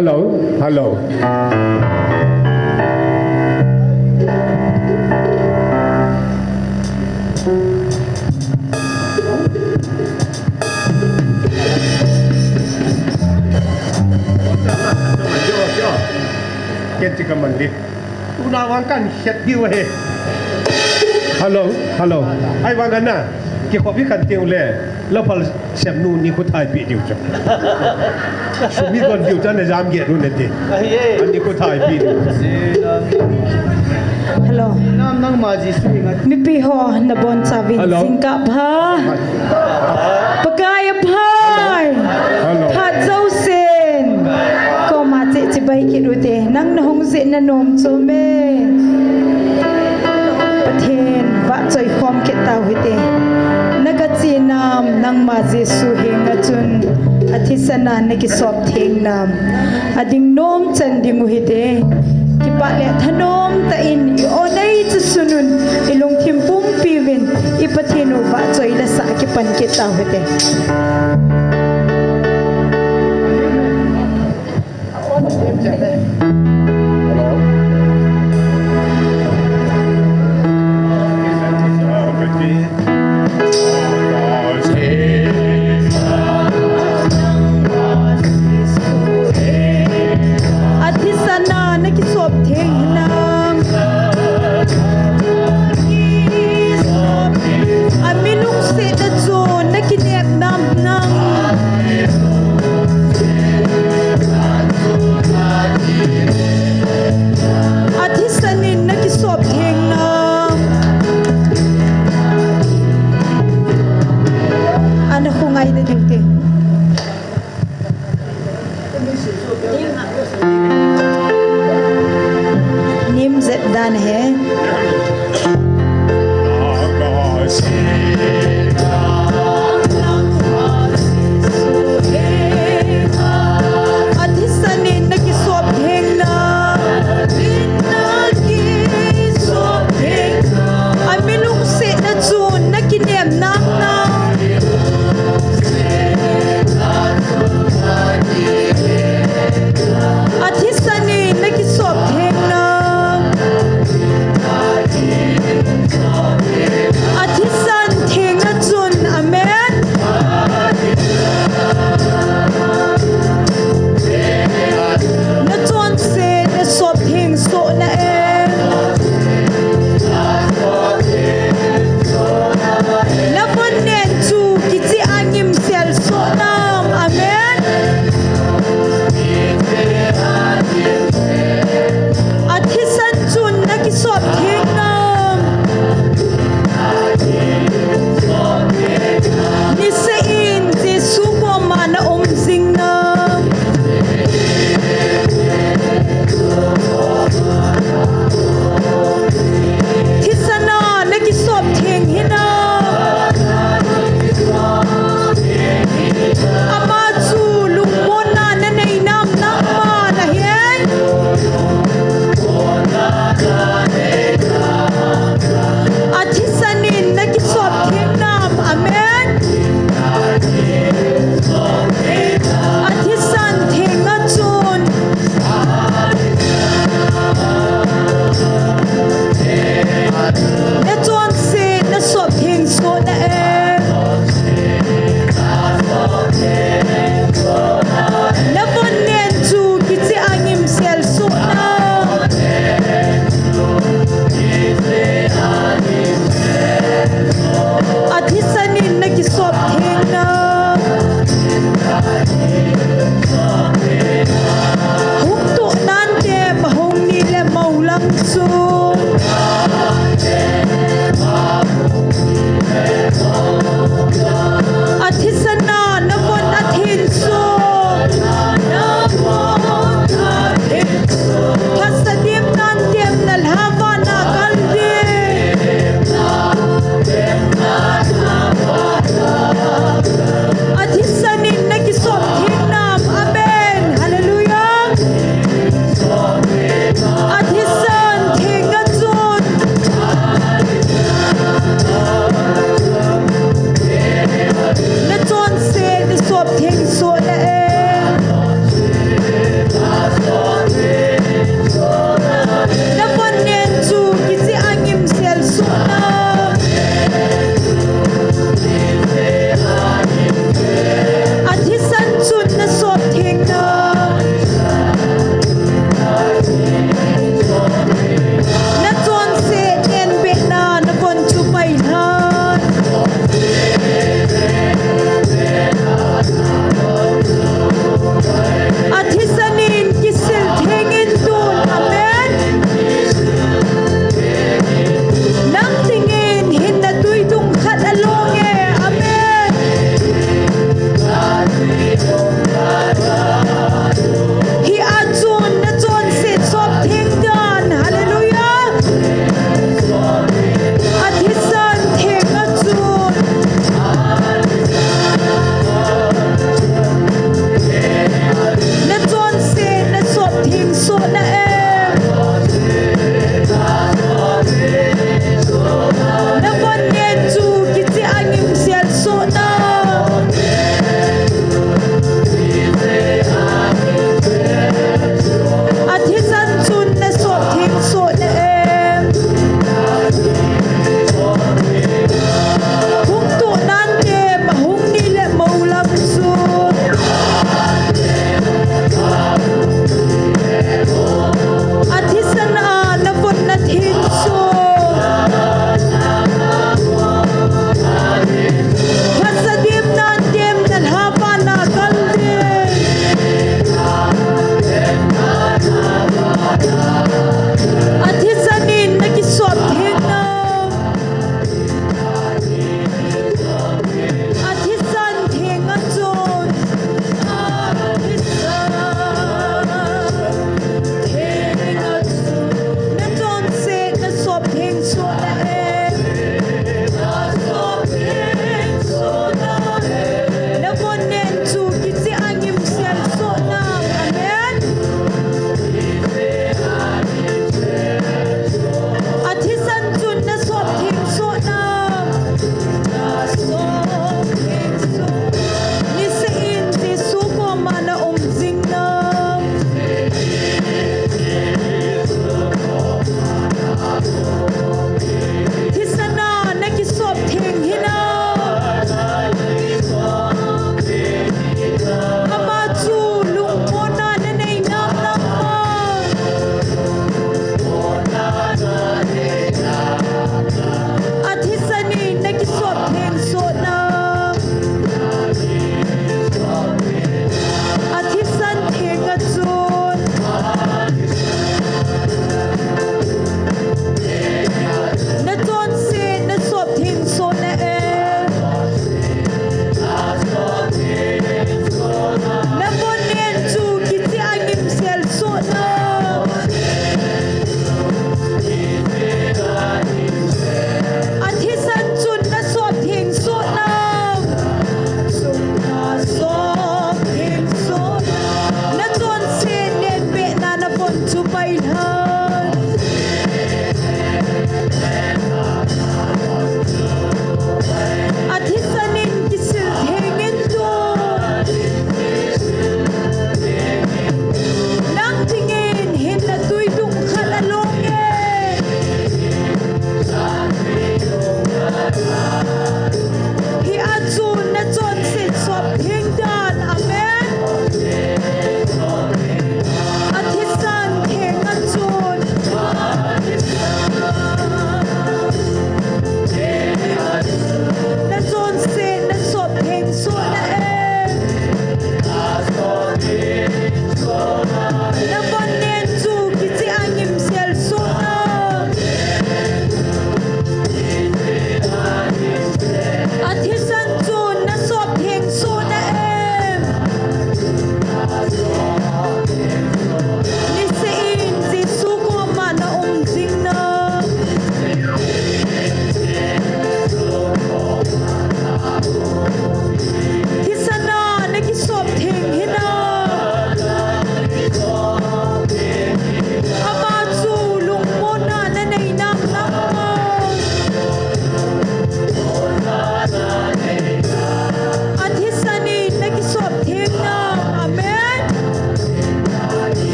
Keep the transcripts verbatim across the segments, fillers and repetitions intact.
Hello, hello. Ken chika man di. Tuna vang kan het diu ahi. Hello, hello. Ahivang ana, kikhop hi kan tiu le. Laphal sem nu ni khu thai pi diu chu. Sum hi kon diu chan le jam ge nu ne ti. Ahi e. Ani khu thai pi diu. Hello. Nam nangma Jesu hi ngat. Mipi ho nabonchauvin Hello. Jingkah pha. Pakai aphai. Hello. Phat jousen. Koma che chibai kit ute. Nang nahung jeh na nom chom e. Pathen vahchoi khom kit tau hite. Naga che nam nangma Jesu henga chun. Athisan a nakisop theng nam. Ading nom chan ding u hite. Kipah le thanom tah in i-o nei chu sunun, ilungthim pumpi uvin, i Pathen u vahchoi le sah kipan kit tau hite. Athisan a nakisop theng hinam. Ami lungsetna chun nakinep nam nang. Athisan in nakisop theng nam. Ana khongai na diu te. Nim jet dan he. Athisan in nakisop theng nam. Ami lungsetna chun nakinep nam nam. Athisan in nakisop theng nam. Athisan theng na chun, amen. Nachonset nasop theng soh na e. Navon nen chu kicheh a ngimsel soh nam. Amen. Athisan chun nakisop theng nam. Niseh in Jesu koma na um jing nam. Thisan a nakisop theng hinam. Ama chu lungmonna nanei nam nangma nahi. Athisan in nakisop theng nam. Amen. Athisan theng a chun nachonset nasop theng soh na e. Navon nen chu kicheh a ngimsel soh na. Athisan in nakisop theng nam. Hung toh nan te mahung ni le mou lang chu. Athisan a navon athin chu. Phatsa dim nan tem na lha vana kal ding. Athisan in nakisop theng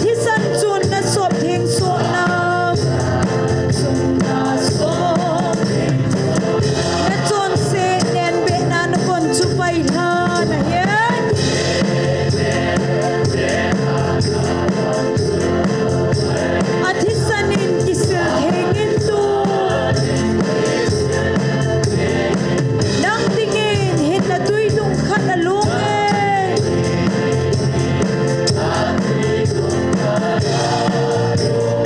Thisan chun na sop theng sohna. Na chonset nenbehna na kon chu pailha na hen. Athisan in kisil theng in tu. Nang dingin hin na tui lung khat a lung e.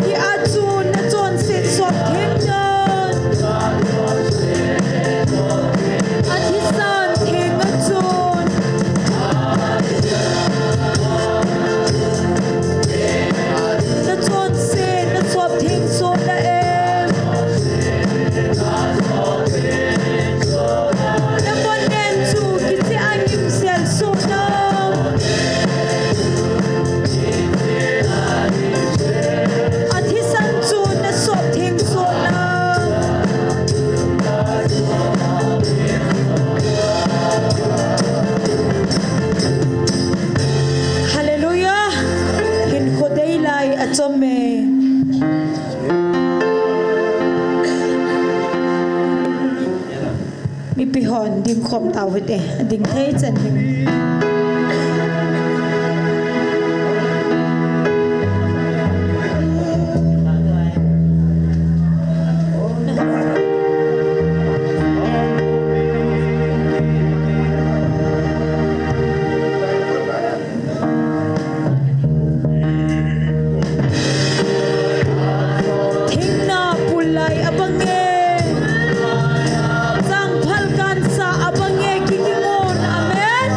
Hi a chun na chonset sop theng chun. Athisan theng a chun. Na chonset na sop theng sohna em. Na kon nen chu kiche a ngimsel sohna. Athisan chu na sop theng sohna. Hallelujah. Hinkho dei lai a chom e. Mipi hon ding khom tau hite, ding thei chan ding. Thingna pulai abang e. Changphal kansa abang e, kikingon. Amen.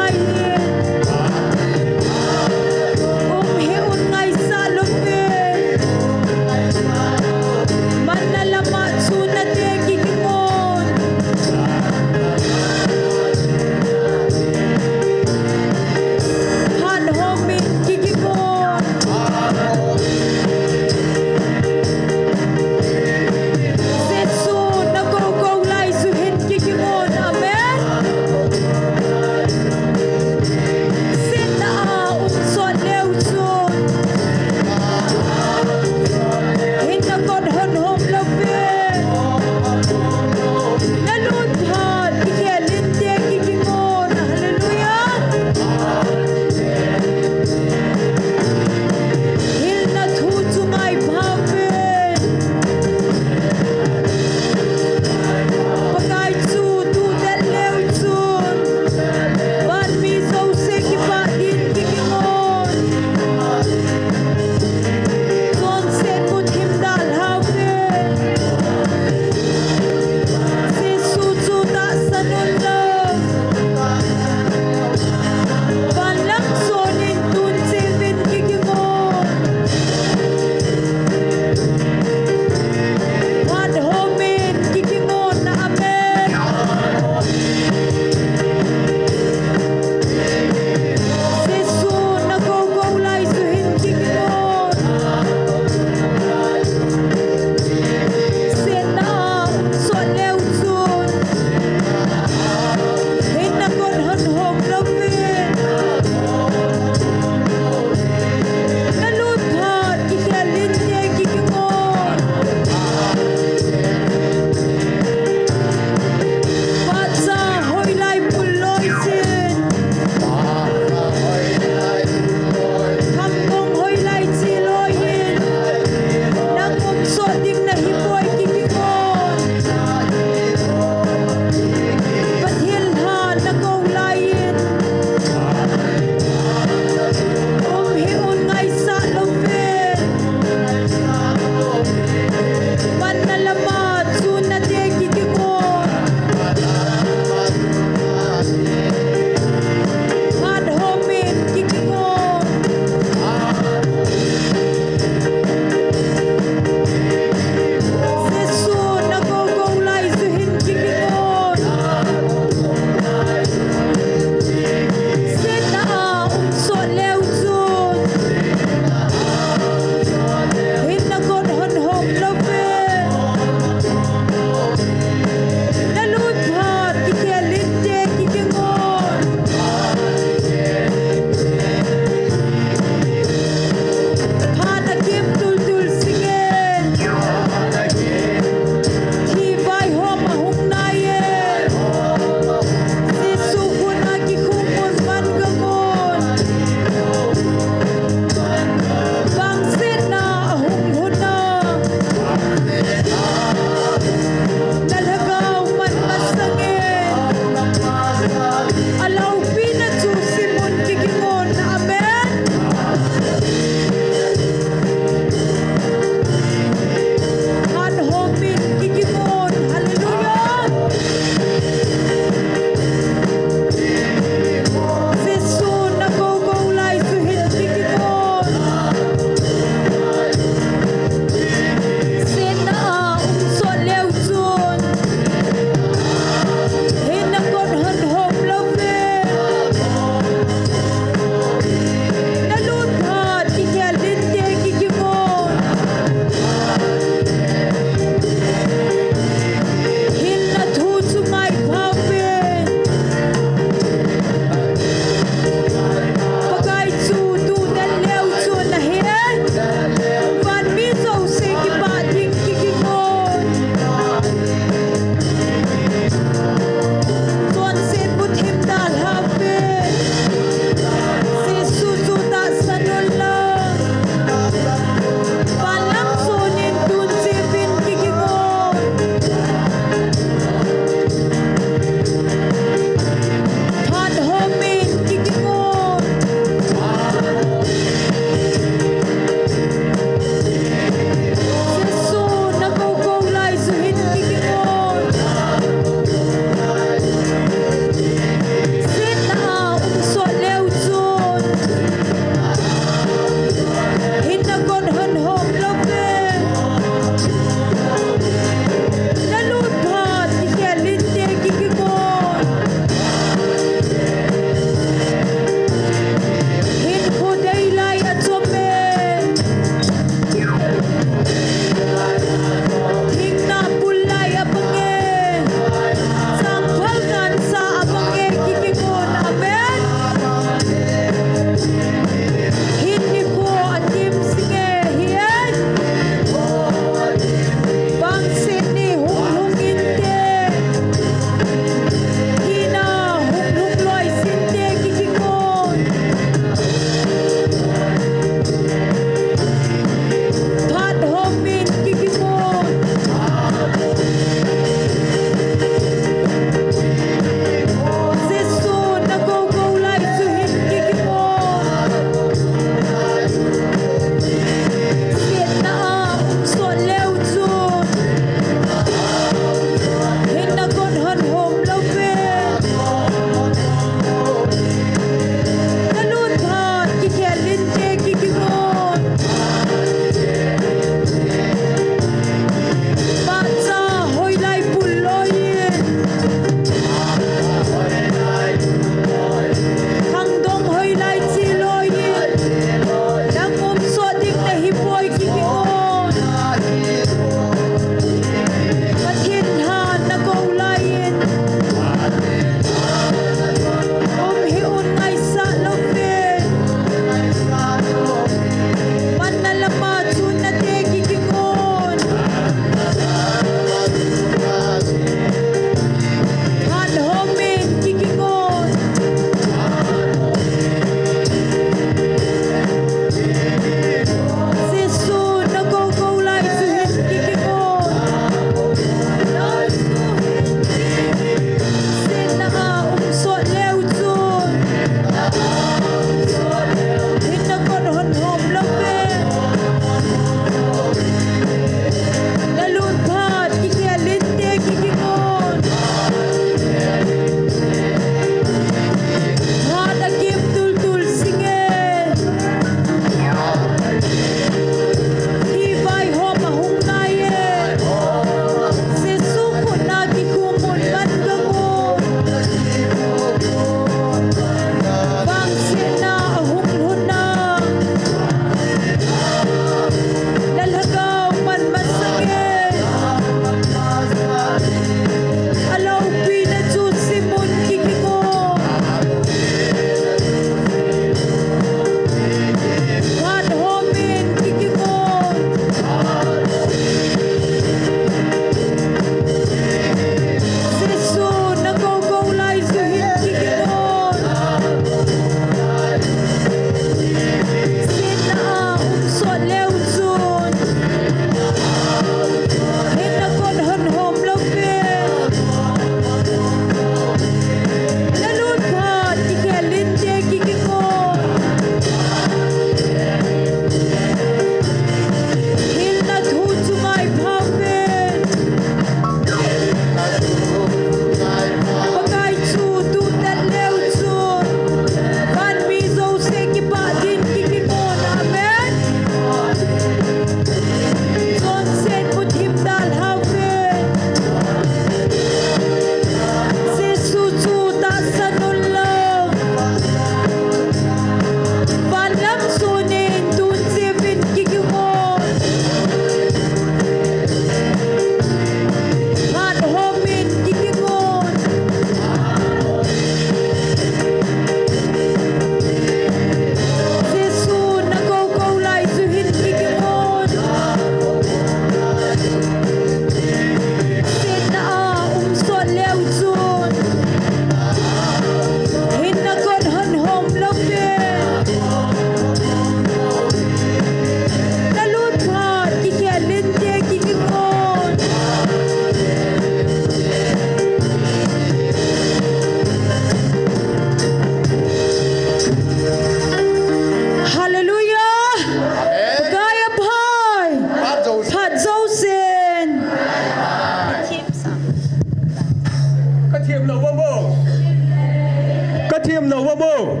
Thiam lo, abo.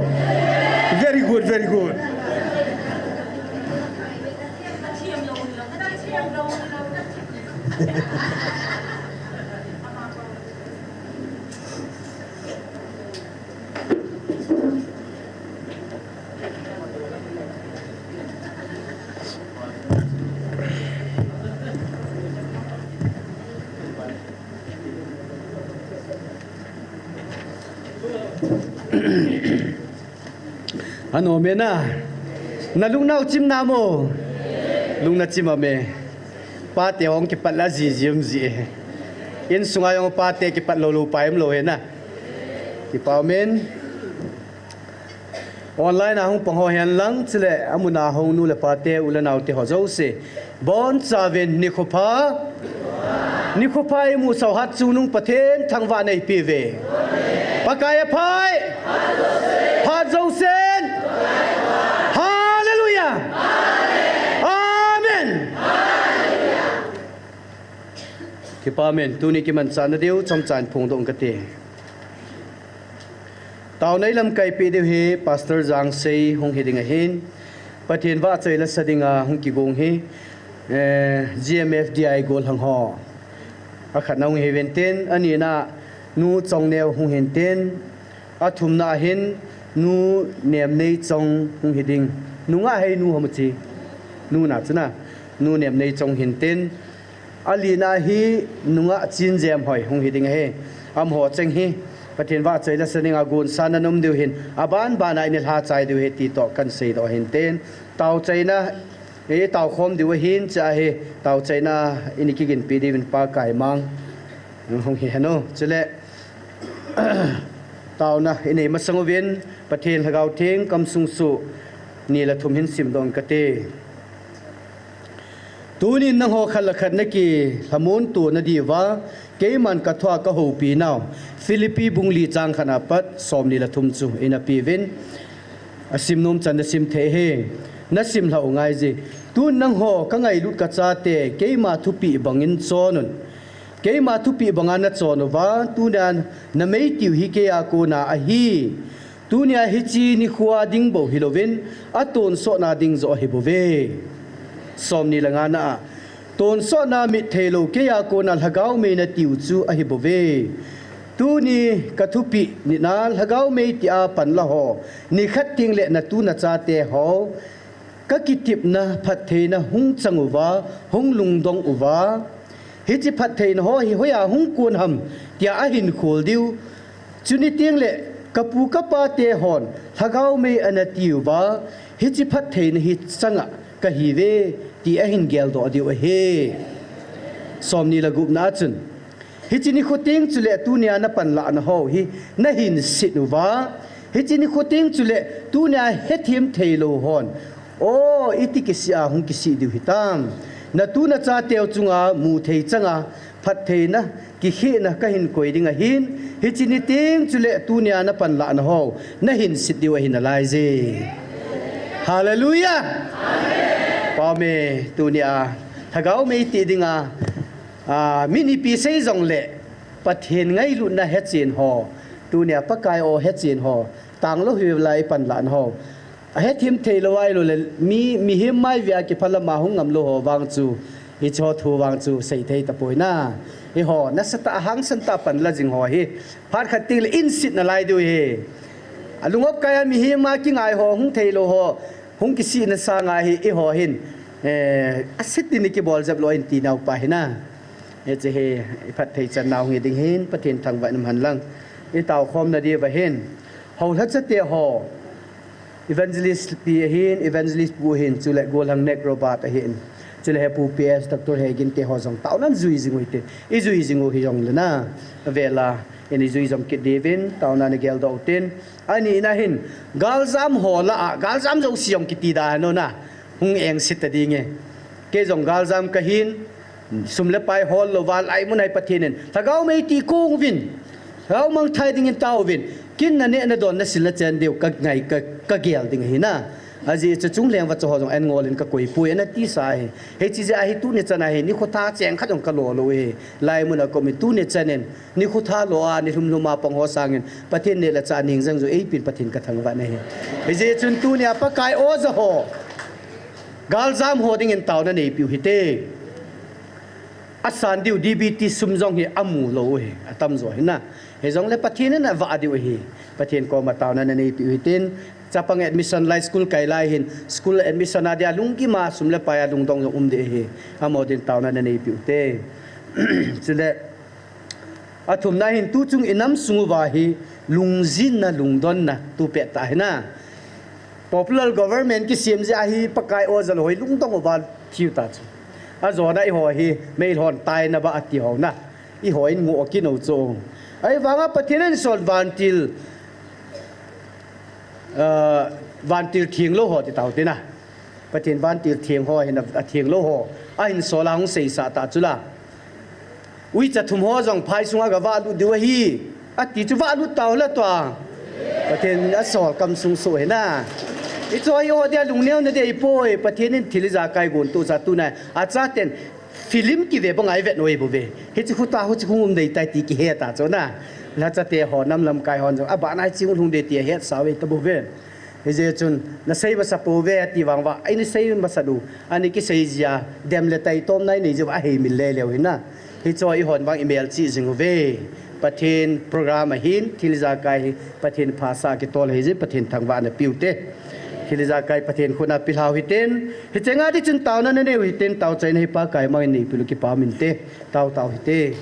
Very good, very good. Ano mena. Na lungnau chim na mo. Lungna chim a me. Pate hung kipat la ji ji um ji. Insunga jong pate kipat lou lou pa um lou he na. Kipa um in. Online a hung pang ho hen lang, chule amun a hung nu le pate, u le nao te ho jouse. Bonchauvin nikho pha. Nikho pha imu sau hat chungnung Pathen thangvahna eipe uve. Pakai aphai. Phat jousen. Hallelujah. Amen. Kipa um in, tuni kimanchahna diu chomcha in phongdoh ing kate. Taona ilamkai peh diu hi Pastor Jangsei hung hi ding ahin, Pathen vahchoi lasa dinga hung kigong hi, eh, G M F D I golhang ho. Akhatna hung hi uvin tin, anina Nu Chongneo hung hin tin, athumna ahin Nu Nemneichong hung hi ding. Nungah hei nu ham chi. Nu na chu na. Nu Nemneichong hin tin, alina hi Nungah Chinjemhoi hung hi ding ahi. Amaho cheng hi Pathen vahchoi lasa dinga gonsan a na um diu hin, aban bana in ilha chai diu ahi ti toh kan seidoh hin tin. Taochaina, eh, taokhom diu ahin cha hi, taochaina in kiginpi diuvin Pakai mang hung hi hen o. Chule, taona inei masang uvin, Pathen Lhagao Theng kamsung suh ni le thum hin simdoh ing kate. Tunin nangho khat le khat nakilhamon to nadiuva, keiman kathua kahoupi nau, Philippi bung li chang khat apat somni le thum chu ina pe uvin. Asim nom chan nasim thei hi, nasim lhah u ngai ji. Tun nangho kangailut kachate, keima thupeh bangin chon un. Keima thupeh banga nachon uva, tunia namei tiu hi keia kona ahi. Tunia hiche nikhoa ding bou hilouvin, atonsotna ding joh ahi bouve. Somni le ngana a, tonsotna mit theilou keia kona Lhagao mei natiu chu ahi bouve. Tuni kathupeh nina Lhagao mei tia panla ho, nikhat tengle natu nachate ho, kakitepna phattheina hung chang uva, hung lungdong uva. Hiche phattheina ho hi hoiya hung kon ham, tia ahin khol diu. Chuni tengle, kapu kapate hon, Lhagao mei anatiuva, hiche phattheina hi changa kahiuve, ti ahin geldoh diu ahi. Somni le gupna a chun. Hiche nikho teng chule tunia napanlahna ho hi nahin set uva. Hiche nikho teng chule tunia hethem theilou hon, o, iti kisih a hung kisih diu hitam. Natu nachateu chunga muthei changa phattheina, kikhehna kahin koi ding ahin, hiche ni teng chule tunia napanlahna ho nahin set diu ahi nalaije. Hallelujah. Pame, tunia Lhagao mei ti dinga, a, mi nipi sei jongle, Pathen ngailutna hechen ho, tunia Pakai o hechen ho, tanglou hiuve lai panlahna ho. Ahethem theilou ahiloule, mi, mihem mai vea kiphalam a hung ngamlou ho vang chu, hicheho thu vang chu seithei tapoi na. Eiho nasatah a hangsan tah a panla jing ho hi, phat khat tengle inset nalai diu ahi. Alungop kai a mihem a kingai ho, hung theilou ho, hung kisihna sanga hi eiho hin, eh, aset din ikibol jep lou in ti naupa hi na. Hiche hi iphatthei channa hung hi ding hin, Pathen thangvah in umhen lang. Itaokhomna diuva hin, houlhachate ho, Evangelist pi ahin, Evangelist pu ahin, chule golhang Nek Robert ahin, chule hepu P S, Doctor Hegin te ho jong taona najui jing u hite. Ijui jing u hijongle na, avela in ijui jom kit diuvin taona nageldoh utin. Anina hin, galjam ho lah a, galjam jouse jong kiti da hen o na, hung engse ta dinge. Kei jong galjam kahin, sum le pai hol louva, laimun a hi Pathen in Lhagao mei ti kong uvin, Lhagao mangthai dingin taovin, kin naneh nadon nasil nachen diu kangai, ka, kagel ding ahi na. Ajeh chu chungleng vacha ho jong an ngol in kakoi poi, ana tisa ahi. Hiche jeh ahi tuni chan ahi, nikho tha cheng khat jong kalo lou ahi. Laimun a komin tuni chan in, nikho tha lo a, nilhum lhum a pang ho sangin, Pathen neh le chah ning jang ju eipin Pathen kathangvah nahi. Hijeh chun tunia Pakai oja ho, galjam ho dingin taona neipiu hite. Asan diu D B T sum jong hi amu lou ahi, atamjo hi na. Hijongle Pathen in avah diu ahi. Pathen koma taona naneipiu hitin. Chapang admission lai, school kai lai hin, school admission a dia lunggim a sum le pai a lungdong jong um ding ahi. Amaho din taona naneipiu hite. Chule, athumna hin tuchung inam sung uva hi lungjinna, lungdonna, tu pettah hi na. Popular government kisem jeh ahi Pakai oja lou hi lungdong uva thiu ta chu. Ajona eiho hi, meilhon taina ba ati ho na. Eiho in ngoh kinou chu. Ahivanga Pathen in sol vantil, ah, vantil thenglou ho ti tau tina. Pathen vantil theng ho hin a, atheng lou ho. Ahin sol a hung seisah ta chu la. Uicha thum ho jong phai sunga gavah lut diu ahi. Ati chu vah lut tau la tua. Pathen in asol kam sung soh hi na. Hiche ho dia lungneo na dei poi. Pathen in thil ijakai gon toh cha tuna. Achaten film kive banga ivet noi bou ve. Hiche khu ta, huche khu um dei tai ti kihe ta chu na. Lhachate ho, nam lamkai hon jong, abana hiche khu lhung dei ti ahetsa uve ta bou ve. Hijeh chun, nasei masa pouve ati vang uva, eina sei masa diu, ana kisei jia, dem le tai tomna inei jiu ahei mil le leu hi na. Hiche ho eihon vang imelchih jing uve. Pathen program ahin, thil ijakai hi, Pathen phasah a kitol ahi jeh, Pathen thangvahna piu hite. Thil ijakai Pathen khut a pilhau hitin, hiche nga di chun taona naneiu hitin, taochaina hi Pakai mangin neipiu le kipah um inte, tao tao hite.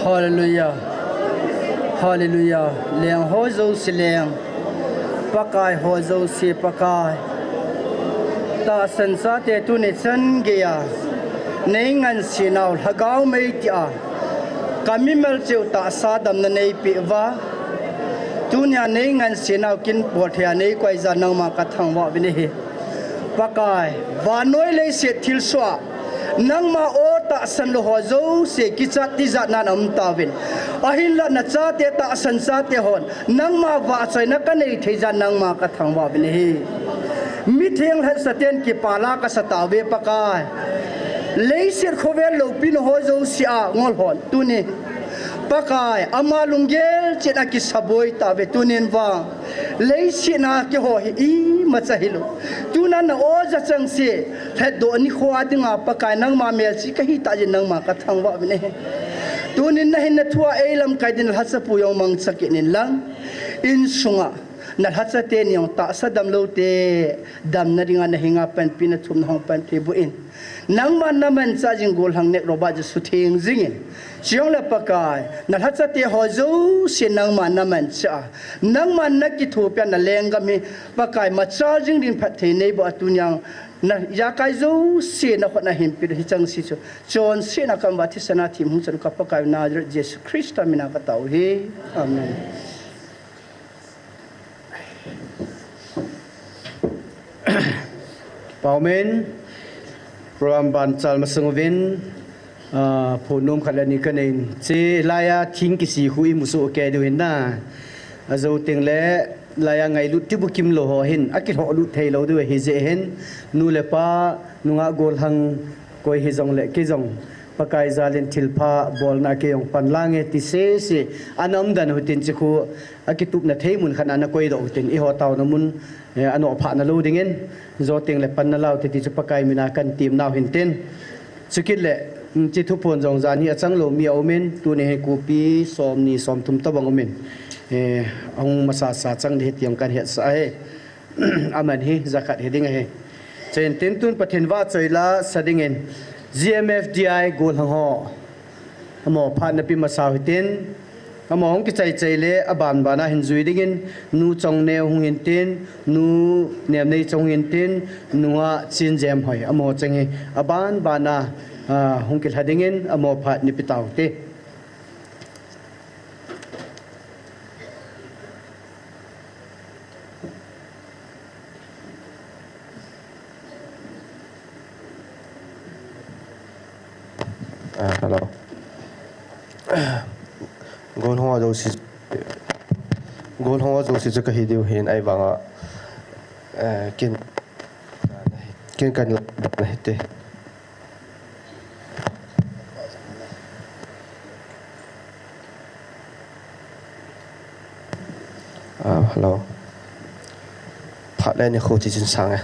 Hallelujah. Hallelujah. Leng ho jouse leng. Pakai ho jouse Pakai. Tahsan chate tuni chan geiya nei ngansenau lhagao mei tia ka mimal cheh u tahsa damna nei peh uva, tunia nei ngansenau kin pol thei a nei koi jeh a nangma ka thangvah uvin ahi. Pakai, vannoi leiset thilsoh a nangma o tahsan lou ho jouse kichat tijat nan aum tauvin. Ahinlah na chate tahsan chate hon nangma vahchoina ka nei thei jeh a nangma ka thangvah uvin ahi. Mitheng lhatsah ten kipah la ka sa tauve Pakai. Leiset khovel loupina ho jouse a ngol hon tuni Pakai, ama lunggel chet a kisaboi tauve tunin vang. Leiset a keiho hi imacha hilou. Tuna na o jachang se, lhatdoh nikho a dinga Pakai nangma melchih kahi tah jeh in nangma ka thangvah uvin ahi. Tunin na hinna thu a ei lamkai din lhachapu jong mangcha kit in lang. Insunga, na lhacha teni jong tahsa damlou te, damna dinga na henga panpina thum na hung panpi boh in. Nangman na manchah jing gollhang nek roba Jesu theng jingin. Chujongle Pakai, na lhachate ho jouse nangman na manchah a. Nangman na kithopi a na lenggam hi Pakai machal jing din phatthei nei boh a tuni jong na jakai jouse na khut a hin peh u hicheng se chu. Chonsetna ka um uva thisan a thim hung chan u ka Pakai Nazareth Jesu Christa mina ka tao u ahi. Amen. Pau men, program ban chal masang uvin, ah, phone nom khat le ni ka nei in. Che laiya thing kisi khu i musoh kei diu hin na. Ajo teng le, laiya ngailut tibukim lou ho hin, akilhoh lut thei lou diu ahi jeh hin, nu le pa, nungah gollhang, koi hijongle kei jong, Pakai jal in thilpha bolna kei jong pan lang e ti sese, ana um dan u hitin che khu, akitupna thei mun khat a na koidoh u hitin, eiho taona mun, eh, anoh phah na lou dingin, jo teng le pan na lau te ti chu Pakai mina kan temnau hin tin. Chukit le, mm, che thuphon jong jan hi achang lou mi aum in, tuni hi kopi somni somthum tobang um in, eh, ahung masa sa chang ding ahi ti jong kan hetsah ahi. Aman hi, jakhat hi ding ahi. Chen tin tun Pathen vahchoi la sa dingin G M F D I gollhang ho. Amaho phat na pe masa u hitin. Amaho hung kichai chai le aban ban a hin jui dingin Nu Chongneo hung hin tin, Nu Nemneichong hung hin tin, Nungah Chinjemhoi. Amaho cheng hi aban ban a, ah, hung kilha dingin amaho phat na pe tau te. Ah, hello. Gollhang ho jouse, gollhang ho jouse chu kahi diu hin ahivanga, eh, kin, kin kan la na hite. Ah, hello. Phat le nikho chi chin sang e.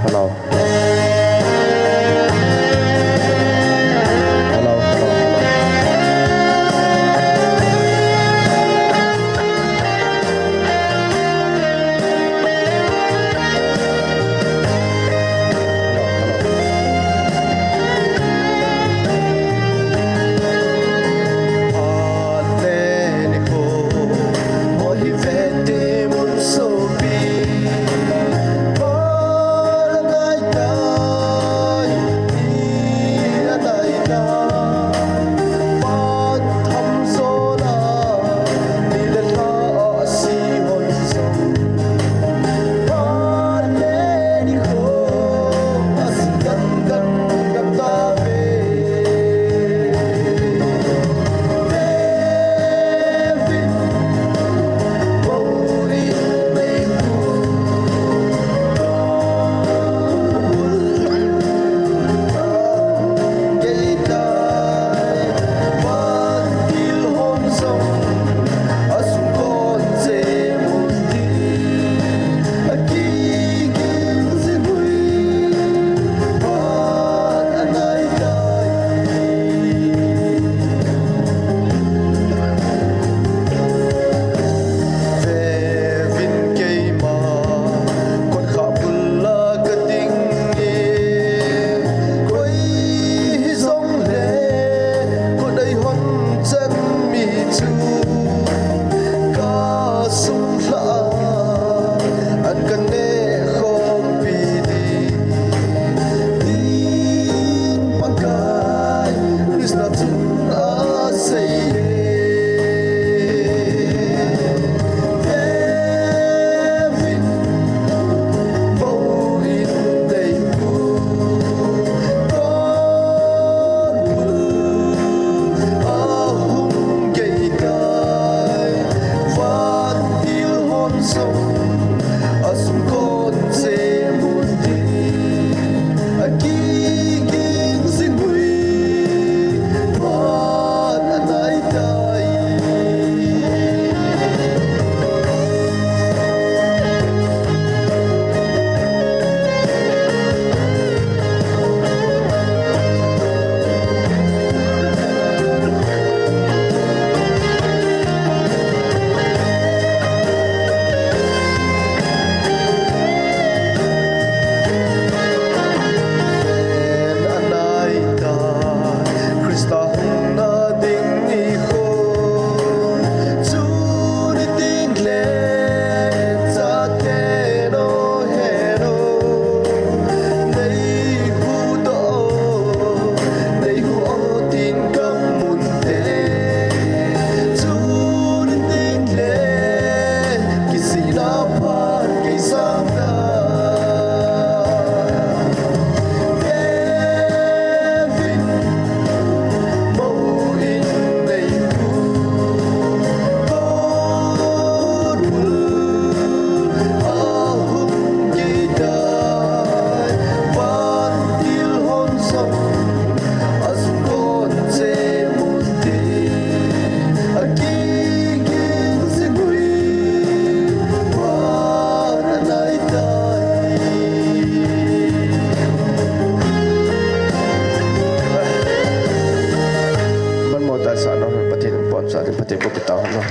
Hello. Hello, hello, hello. Sa lo, Pathen in pon sa din, Pathen ko kita lo.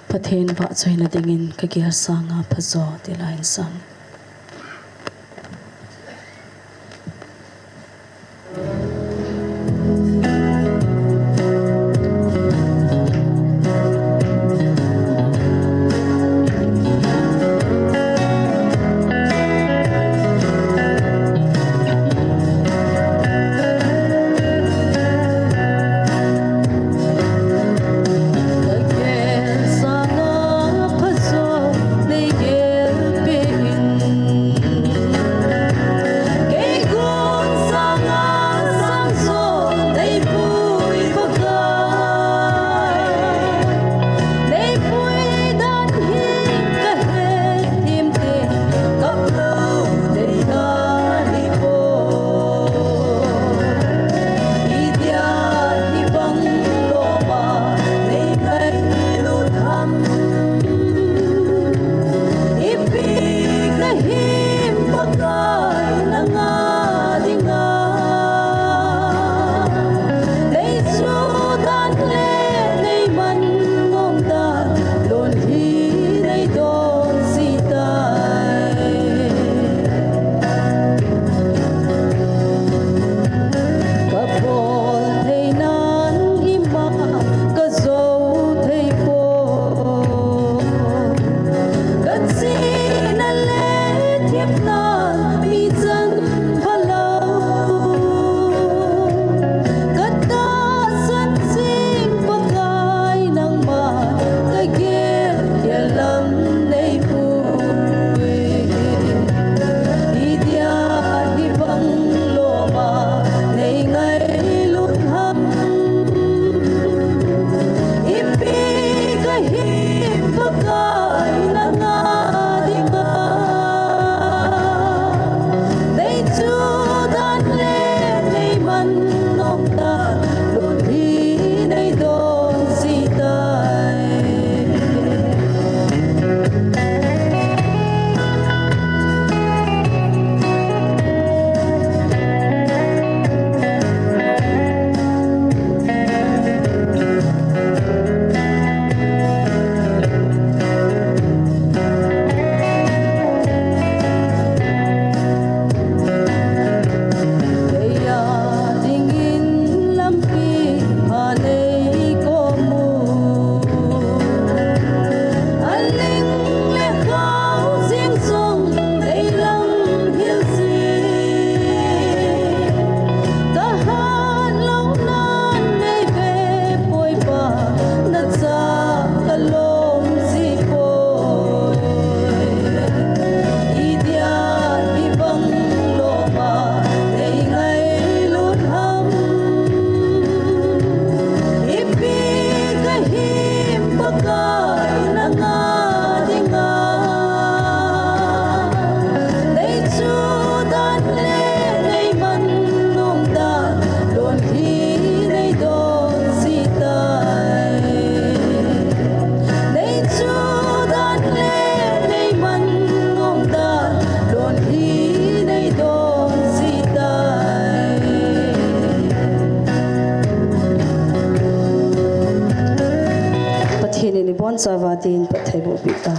Pathen vahchoina dingin ka gel sanga phajo ti la in sang. Pathen in ibonchauva dingin phatthei boh peh ta.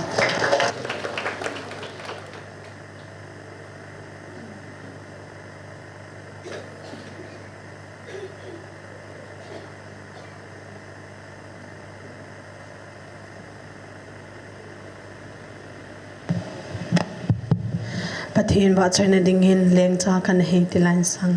Pathen vahchoina dingin lengcha kana hi ti la in sang.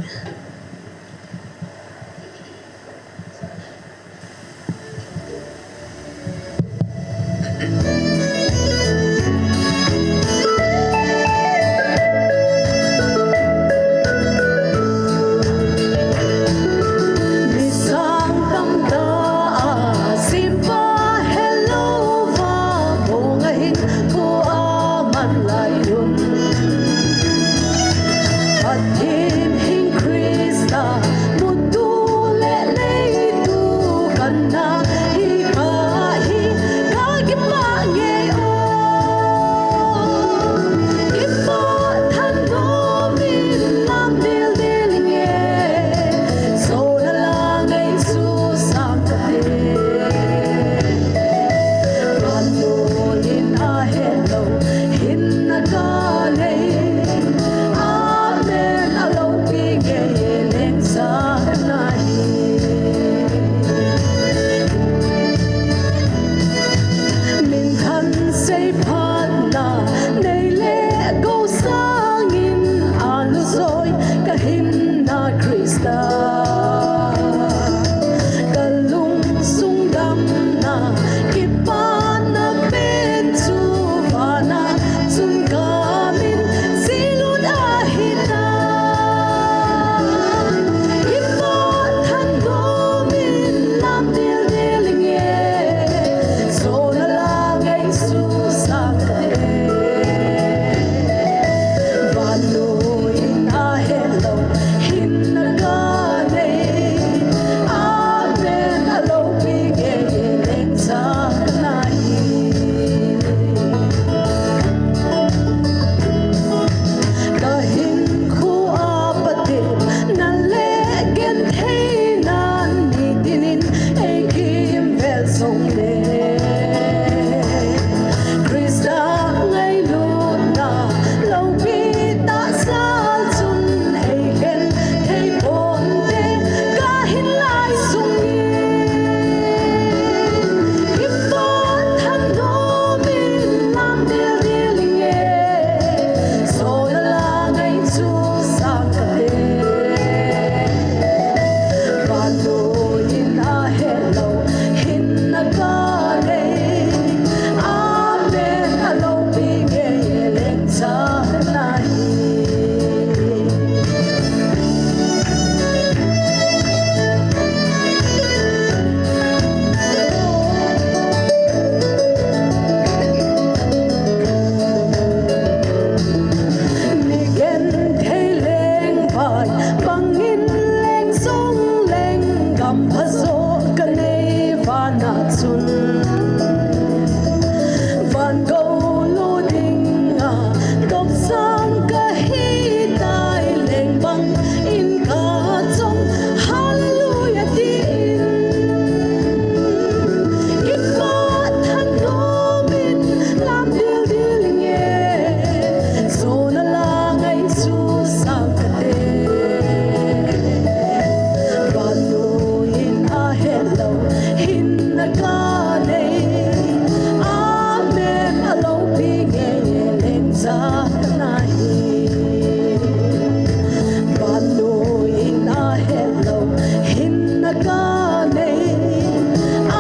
Ka lungsung damna, kipana pen chu vana chun kamin silut ahi ta. Kipa thandomin lam dildil inge, sona la ngai su sa ka te. Vannoi in a hello, hinna ka nei. Amen, a lopi gei leng sa ka na hi. Ka hinkho a patepna le gentheina nitinin ei kimvel jongle, Christa ngailutna lopi tahsa chun ei genthei ponte. Ka hin lai sungin kipa thandomin lam dildil inge, sona la ngai chu sa ka te. Vannoi in a hello, hinna ka nei. Amen, a lopi gei leng sa ka na hi. Mi genthei leng vai, bangin leng song leng, gam pha jo ka nei vana chun. Van go lu dinga, dopsang ka hi tai leng bangin ka chong, hallelujah tin. Kipa thandomin lam dildil inge, sona la ngai chu sa ka te. Vannoi in a hello, hinna ka nei. Amen, a lopi gei leng sa ka na hi. Vannoi in a hello, hinna ka nei.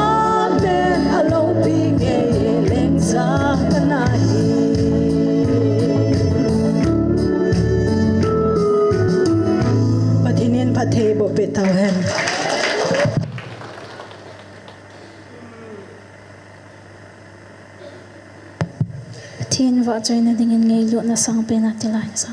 Amen, a lopi gei leng sa ka na hi. Pathen in phatthei boh peh tau hen. Pathen vahchoina dingin ngailutna sangpen a tilai sa.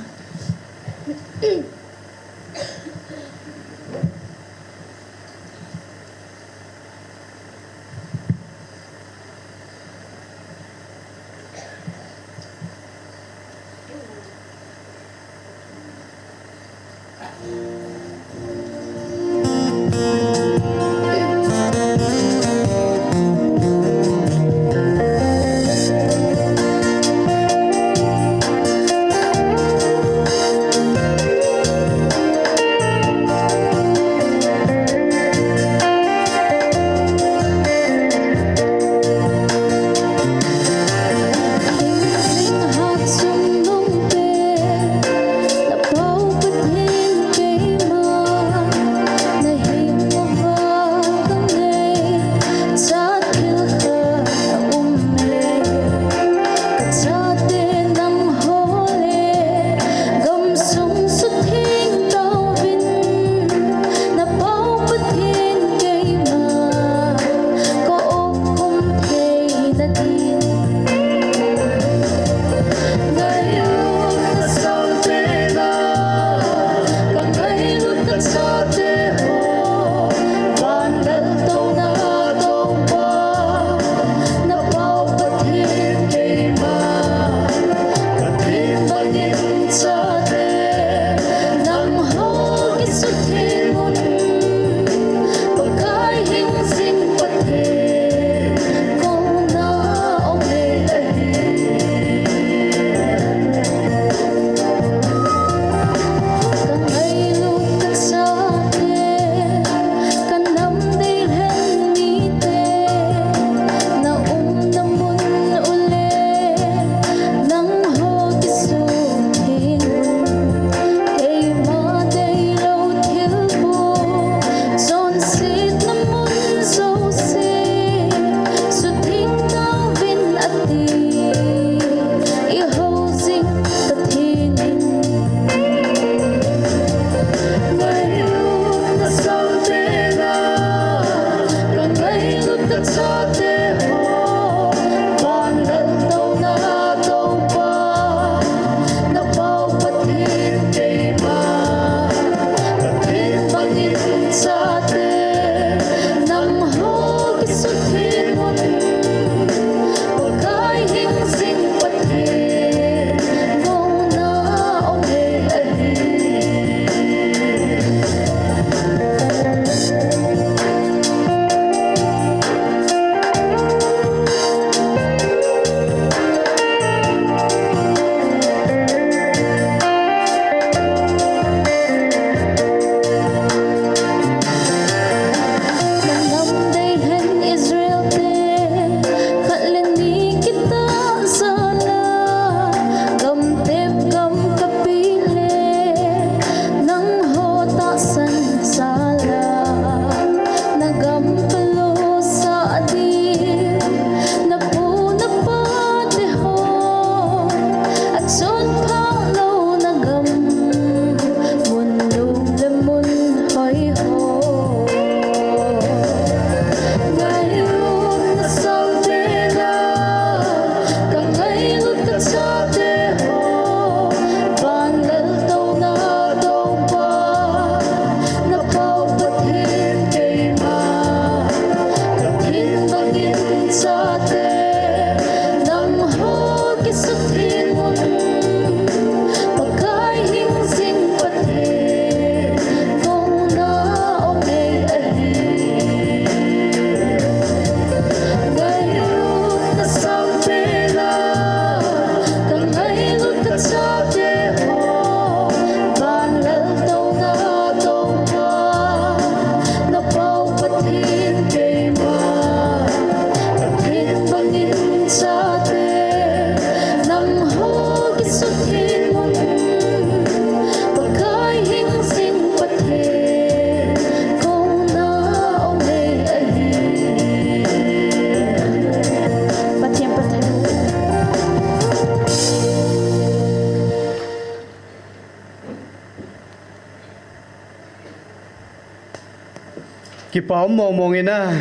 Kipa um mong mong in a,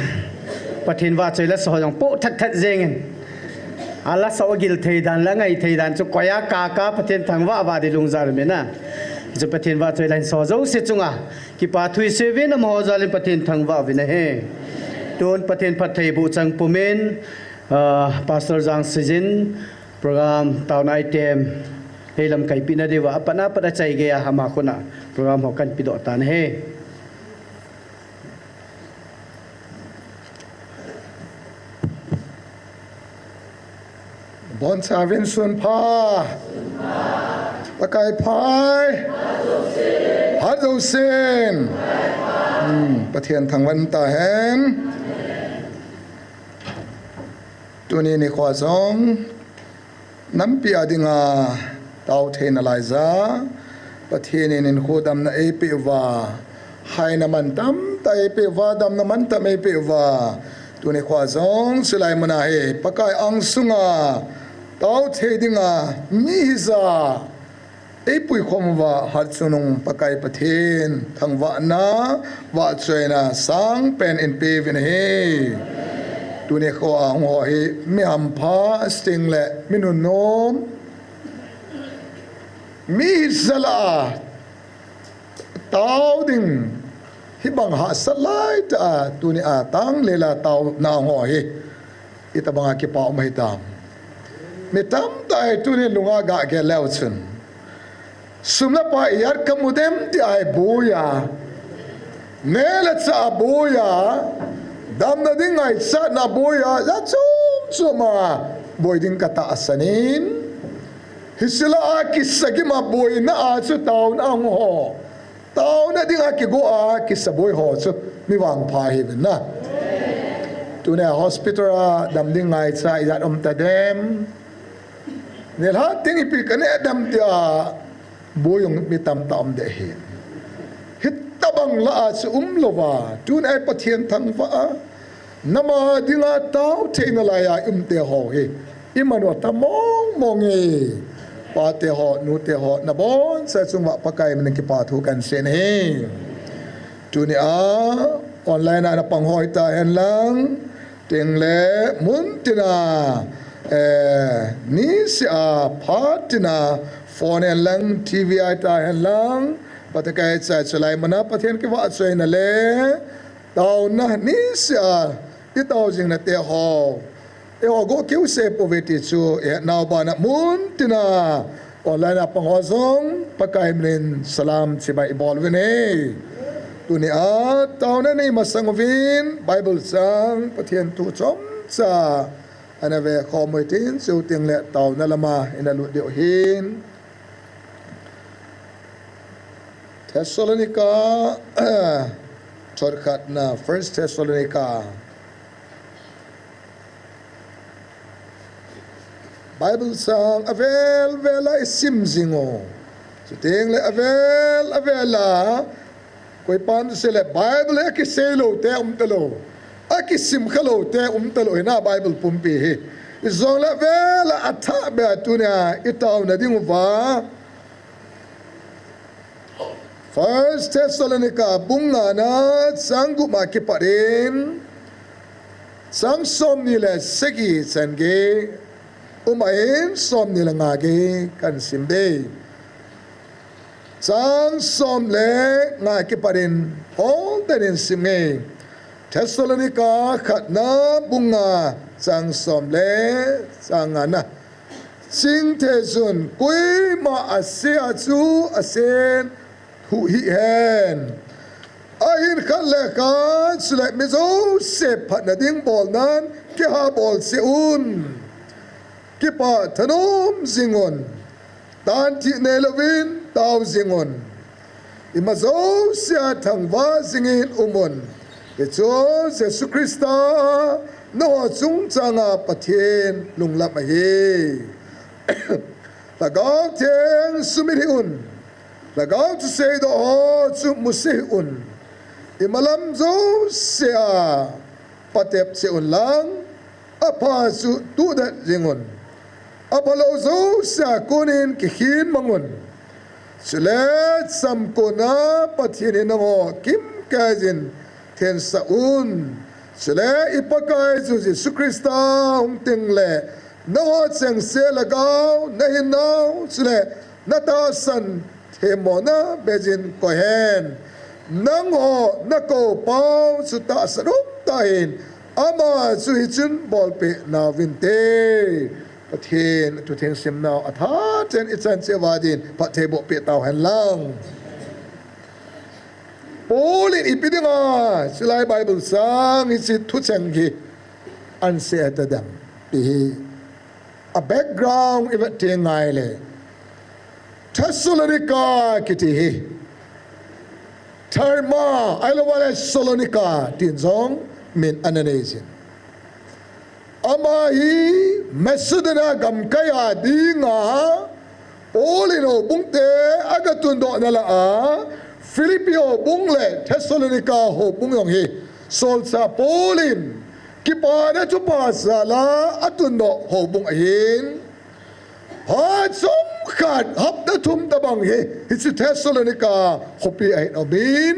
Pathen vahchoi lasa ho jong po that that jeng in. A lasa ho gil thei dan le ngai thei dan chu koi a kaka Pathen thangvah vah di lungjal um in a. Chu Pathen vahchoi la hin so jouse chunga kipa thu isei uvin, amaho jal in Pathen thangvah uvin ahi. Tun Pathen phattheiboh chang pum in, ah, Pastor Jangseijin program taona item hei lamkaipina diuva apat apat a chai geiya ama khut a program ho kahin pedoh tan ahi. Boncha uvin sun pha. Pakai pha e. Phat jousen. Hmm, Pathen thangvah in umta hen. Tuni nikho jong nampi a dinga tao theina laija, Pathen in hinkho damna eipeh uva, haina mantam tah eipeh uva, damna mantam eipeh uva, tuni nikho jong chulai muna hi Pakai ang sunga tao thei dinga mi hija eipui khom uva, Hatchungnung Pakai Pathen thangvahna, vahchoina sangpen in pe uvin ahi. Tuni nikho a hung ho hi mi hampha, sting le mi nunnom, mi hija lah a tao ding, hibang hahsat laitah a tuni a tang lela taona hung ho hi itobanga kipa um ahitam. Mi tamtah hi tuni lunga gah gel leu chun, sum le pai ihat kamu dem tia hi boi a, neh le chah a boi a, damna ding ngaichatna boi a, ja chom chom a boi ding katahsan in, hiche lah a kisa gim a boina a chu taona hung ho, taona dinga kigo a kisa boi ho chu mi vangpha ahiuvin a. Tuni a hospital a dam ding ngaicha ijat um tadem. Nilhah teng ipi kaneh dem tia boi jong mi tamtah um ding ahi. Hitobang lah a chu umlouva, tuni a Pathen thangvah a, nam a dinga tao theina laiya i umte ho hi, iman u atha mong mong e. Pate ho, nute ho, nabonchauva chunga Pakai min in kipa thu kahin sei ahi. Tuni a online a napang ho hitahen lang, tengle mun tina, eh, niseh a phat tina phone hen lang, TV a hitahen lang, Pakai chai chulai muna Pathen kivahchoina le taona niseh a itao jingnate ho, eiho gokiu seipouve ti chu ihetnau bana mun tina online a pang ho jong Pakai min in salam chibai ibol uvin ahi. Tuni a taona nei masang uvin Bible chang, Pathen thu chomcha ana vekhom uhitin, chutengle taona lama ina lut diu ahin. Thessalonica, thot khatna, First Thessalonica. Bible chang avel vel a isim jing u, chutengle avel avel a, koipan chu seile Bible akisei lou te um talou, akisim kha lou te um talou hina Bible pumpi hi. Hijongle avel a athah beh a tunia itaona diuva First Thessalonica bung ngana chang gup a kipat in chang somni le sagi chan gei um ahin somni le nga gei kahin sim ding. Chang som le nga kipat in hol den in sim inge. Thessalonica khatna bung nga chang som le chang ngana. Chingthei chun koima asea chu asen huhhih hen. Ahin khat le khat chule mi jouse phatna ding bolnan kihabol cheh un. Kipah thanom jing un. Tanthih neilouvin tao jing un. Ima jousea thangvah jingin um un. Hichu Jesu Christa nangho chungchanga Pathen lunglam ahi. Lhagao Theng sumit hih un. Lhagao thuseidoh ho chu musah hih un. Imalam jousea patep cheh un lang, apha chu tuhdet jing un. Aphalou jousea konin kikhin mang un. Chule chamkona Pathen in nangho kimkeiyin thensah un. Chule i Pakaiyu Jesu Christa hung tengle, nangho chengse lhagao nahinau, chule natahsan themmona beijin koihen. Nangho nakoupau chu tahsan umtah in, ama chu hichun bolpeh nauvinte. Pathen thu theng simnau athachen ichan cheh uva din phatthei boh peh tauhen lang. Paul in ipi dinga chulai Bible chang hiche thucheng hi ahin sei tadem ti hi, a background ivet teng uleh, Thessalonica kiti hi, Therma, ahilouleh Salonika tin jong min ana neijin. Ama hi Macedonia gamkai a dinga Paul in houbung te aga tundoh nalai a, Philippi houbung le Thessalonica houbung jong hi solchah Paul in kipana thupha jal a atundoh houbung ahin. Phat chomkhat hapta thum tobang hi hiche Thessalonica khopi ahin umin.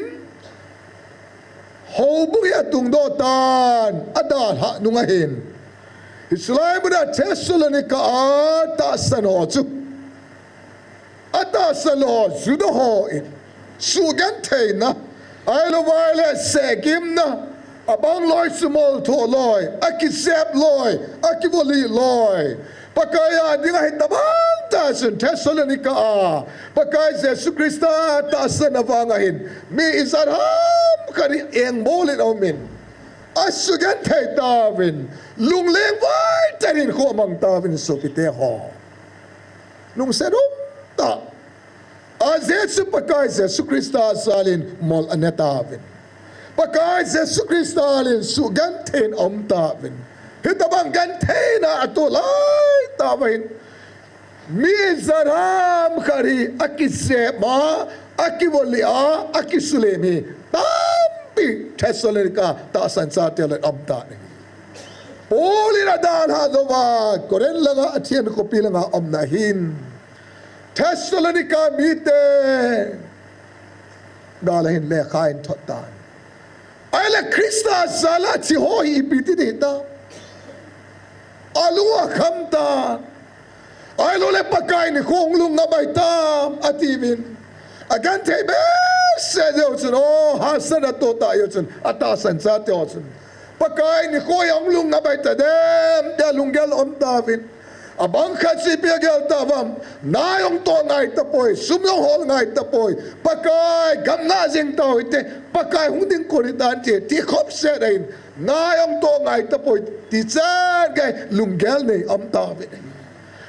Houbung hi atungdoh tan, adalhah nung ahin. Hiche lai muna Thessalonica a tahsan ho chu, atahsan ho Juda hon sugentheina, ahilouleh sehgimna, abang loi sumol tho loi, akisep loi, akivolih loi. Pakai a dinga hitobang tah chun Thessalonica a Pakai Jesu Christa tahsan avang ahin, mi ijat ham khat hi engbol in aumin, asugenthei tauvin, lungleng vaitah in hinkho amang tauvin sopite ho. Lungset umtah. Ajeh chu Pakai Jesu Christa jal in mol ane tauvin. Pakai Jesu Christa jal in sugenthei in aum tauvin. Hitobang gentheina atoh lai tah uva hin, mi ijat ham khat hi akisep a, akivolih a, akisulem hi tampi Thessalonica tahsan chate lah aum tan ahi. Paul in adalhah louva Corinth langa, Athens khopi langa aumna hin, Thessalonica mite gal a hin lekha ahin thot tan. Ahileh Christa jal a thi ho hi ipi ti ding hitam? Alung akham tan. Ahilouleh Pakai nikho hung lhung ngai tam atiuvin. Agenthei behseh jeh uchun, o, hahsatna atoh tah jeh uchun, atahsan chate ho chun, Pakai nikho hi hung lhung ngai tadem tia lunggel aum tauvin. Abang khat chu ipi agel tauvam? Nai hung toh ngai tapoi, sum hung hol ngai tapoi, Pakai gam ngah jeng tau hite, Pakai hung ding kon hitan ti, ti khop set ahin, nai hung toh ngai tapoi ti chan gei lunggel nei aum tauvin.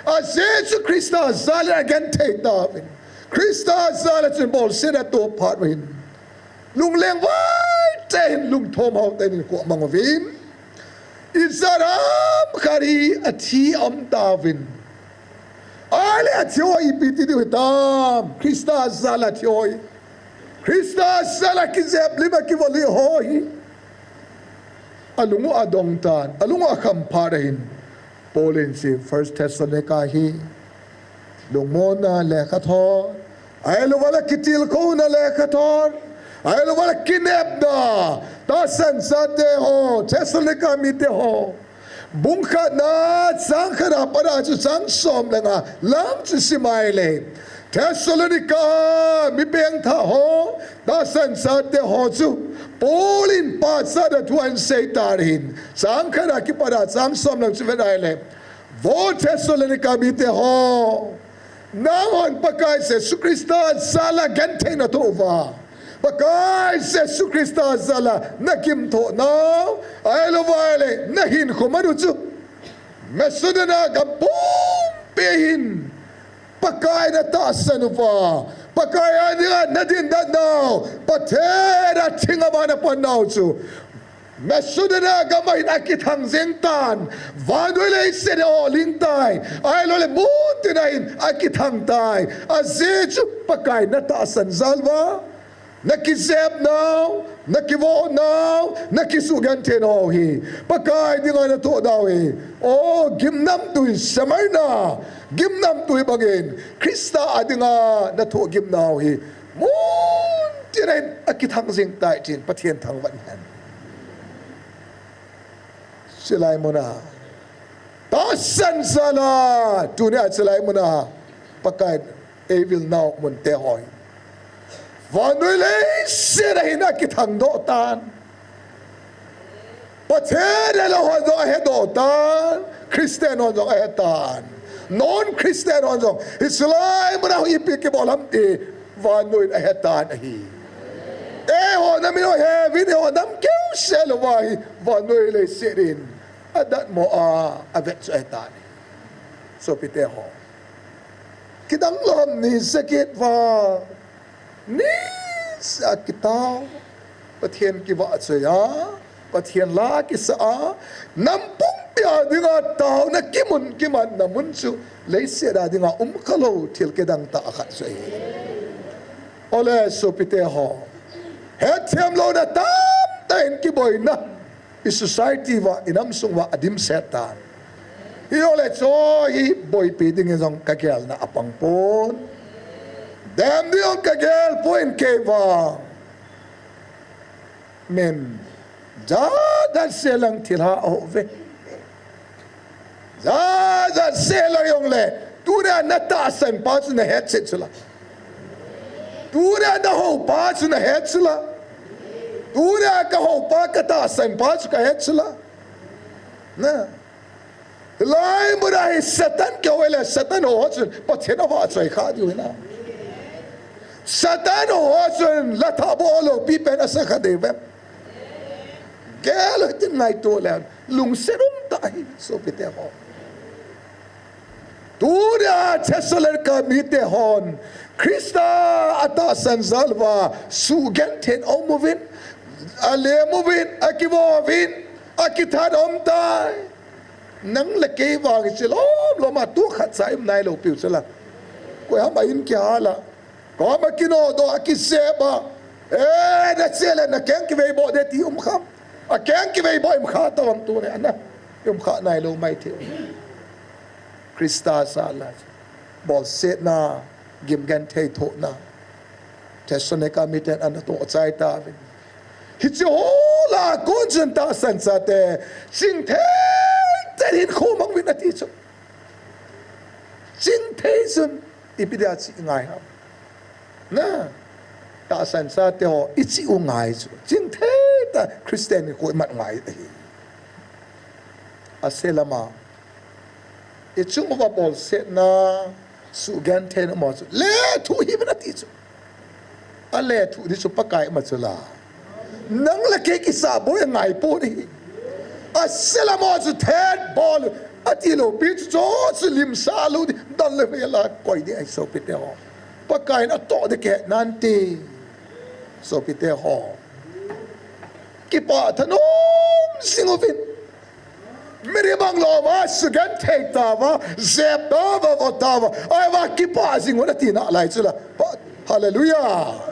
Ajeh chu Christa jal in agenthei tauvin. Christa jal a chun bolsetna atoh phat uva hin, lungleng vaitah in, lungthim hao tah in hinkho amang uvin. Ijat ham khat hi athi aum tauvin. Ahileh athi ho ipi ti diu hitam? Christa jal a thi ho hi, Christa jal a kijep lim a kivolih ho hi, alung u adong tan, alung u akham phat ahin, Paul in hiche First Thessalonica hi lungmonna lekha thot, ahilouleh kitilkhouna lekha thot, ahilouleh kinepna, tahsan chate ho, Thessalonica mite ho, bung khatna, chang khatna pat a chu chang som le nga lang chu sim uleh, Thessalonica mi pengthah ho, tahsan chate ho chu Paul in pachatna thu ahin sei tan ahin, chang khatna kipat a chang som lang chu vet uleh, Vo Thessalonica mite ho, nanghon Pakai Jesu Christa jal a genthei natoh uva, Pakai Jesu Christa jal a nagim thoh nau, ahilouleh nahinkho man u chu Macedonia gam pumpi hin Pakai natahsan uva, Pakai a dinga nadindan nau, Pathen a thing a vang napan nau chu Macedonia gam a hin akithang jeng tan, vannoi leiset a aling tai, ahilouleh muntin a hin akithang tai. Ajeh chu Pakai natahsan jal uva, nakijep nau, nakivoh nau, nakisugenthei nau hi Pakai dinga natoh nau hi, o, gimnamtui Smyrna, gimnamtui bangin Christa a dinga nathoh gim nau hi, muntin in akithang jing tai tin Pathen thangvah hen. Chulai muna tahsan jal a, tunia chulai muna Pakai in eivil nau mun te ho hi vannoi leiset a hin akithang doh tan. Pathen helou hon jong ahedoh tan, Christian hon jong ahetan, non-Christian hon jong hiche lai muna hi ipi kibol ham ti vannoi in ahetan ahi. Eiho nam in aheuvin, eiho nam keu seh louva hi vannoi leiset in adatmo a avet chu ahetan ahi. Sopite ho, kidang lou ham, niseh kit vang, niseh a kitao, Pathen kivahchoi a, Pathen la kisa a, nam pumpi a dinga taona kimun kimatna mun chu leiset a dinga um khalou thil kidang tah khat chu ahi. Ole sopite ho, hetthem louna tamtah in kiboina i society uva, i nam sung uva adimset tan. Hijole chu hi boipi dingin jong kagelna apang pon. Dem ding jong kagel poi, kei vang min jat jat seh lang thilha aum uve. Jat jat seh lang jongle, tunia natahsan pa chu nahetchet chula. Tunia nahoupa chu nahet chula. Tunia kahoupa, katahsan pa chu kahet chula. Na, hilai muna hi Satan kihou le, Satan hou ho chun Pathen avahchoi kha diu ahi na. Satan hou ho chun la thah bol loupi pen asa kha diu ve. Gel hitin ngaito le lungset um tah ahi, sopite ho. Tunia Thessalonica mite hon Christa atahsan jal uva sugenthei in aum uvin, alem uvin, akivo uvin, akithat aum tai. Nang le kei vang hiche lom lom a tu khat cha um nailou piu chula. Koiham a in kihal a, koiham a kinodoh a, kisep a, eh, nache le nakeng kiveiboh ding ti um kham? Akeng kiveiboh um kha tavang tunia ana um kha nailou maithei. Christa jal a bolsetna, gimgenthei thohna Thessalonica miten ana toh chai tauvin. Hiche ho lah a kon chun tahsan chate chingthei tah in hinkho mang uvin ati chu. Chingthei chun ipi dia chih ngai ham? Na, tahsan chate ho ichih u ngai chu chingthei tah Christian hinkho imat ngai ahi. Ase lama ichung uva bolsetna, sugentheina um a chu lethuh hih uvin ati chu. Alethuh ding chu Pakai ima chula. Nang le kei kisah boi angai pon ahi. Ase lama chu thet bol ati loupi chu, chu chu limsah lou ding, dan le vei la koi ding ahi sopite ho. Pakai in atoh ding kihe nante. Sopite ho, kipah thanom jing uvin. Mirimang loma sugenthei tauva, jep tauva, vo tauva, ahivang kipah jing un ati nalai chula. Hallelujah.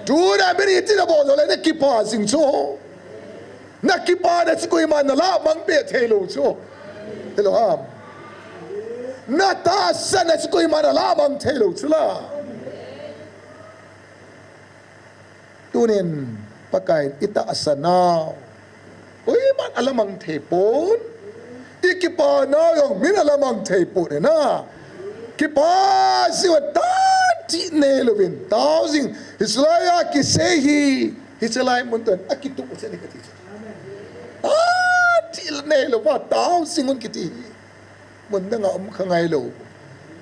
Tuna mirin iti nabol jongle nakipah jing chu. Nakipana chu koiman nalamang peh theilou chu. Hello ham. Natahsanna chu koiman nalamang theilou chula. Tunin Pakaiyin itahsan nau koiman alamang theipon, ikipa nau jong min alamang theipon ina. Kipa jing uva tantih neilouvin tao jing, hiche laiya kisei hi, hiche lai mun tun akituh chet hi kati chu. Tantih neilouva tao jing un kiti hi. Mun danga um kha ngailou,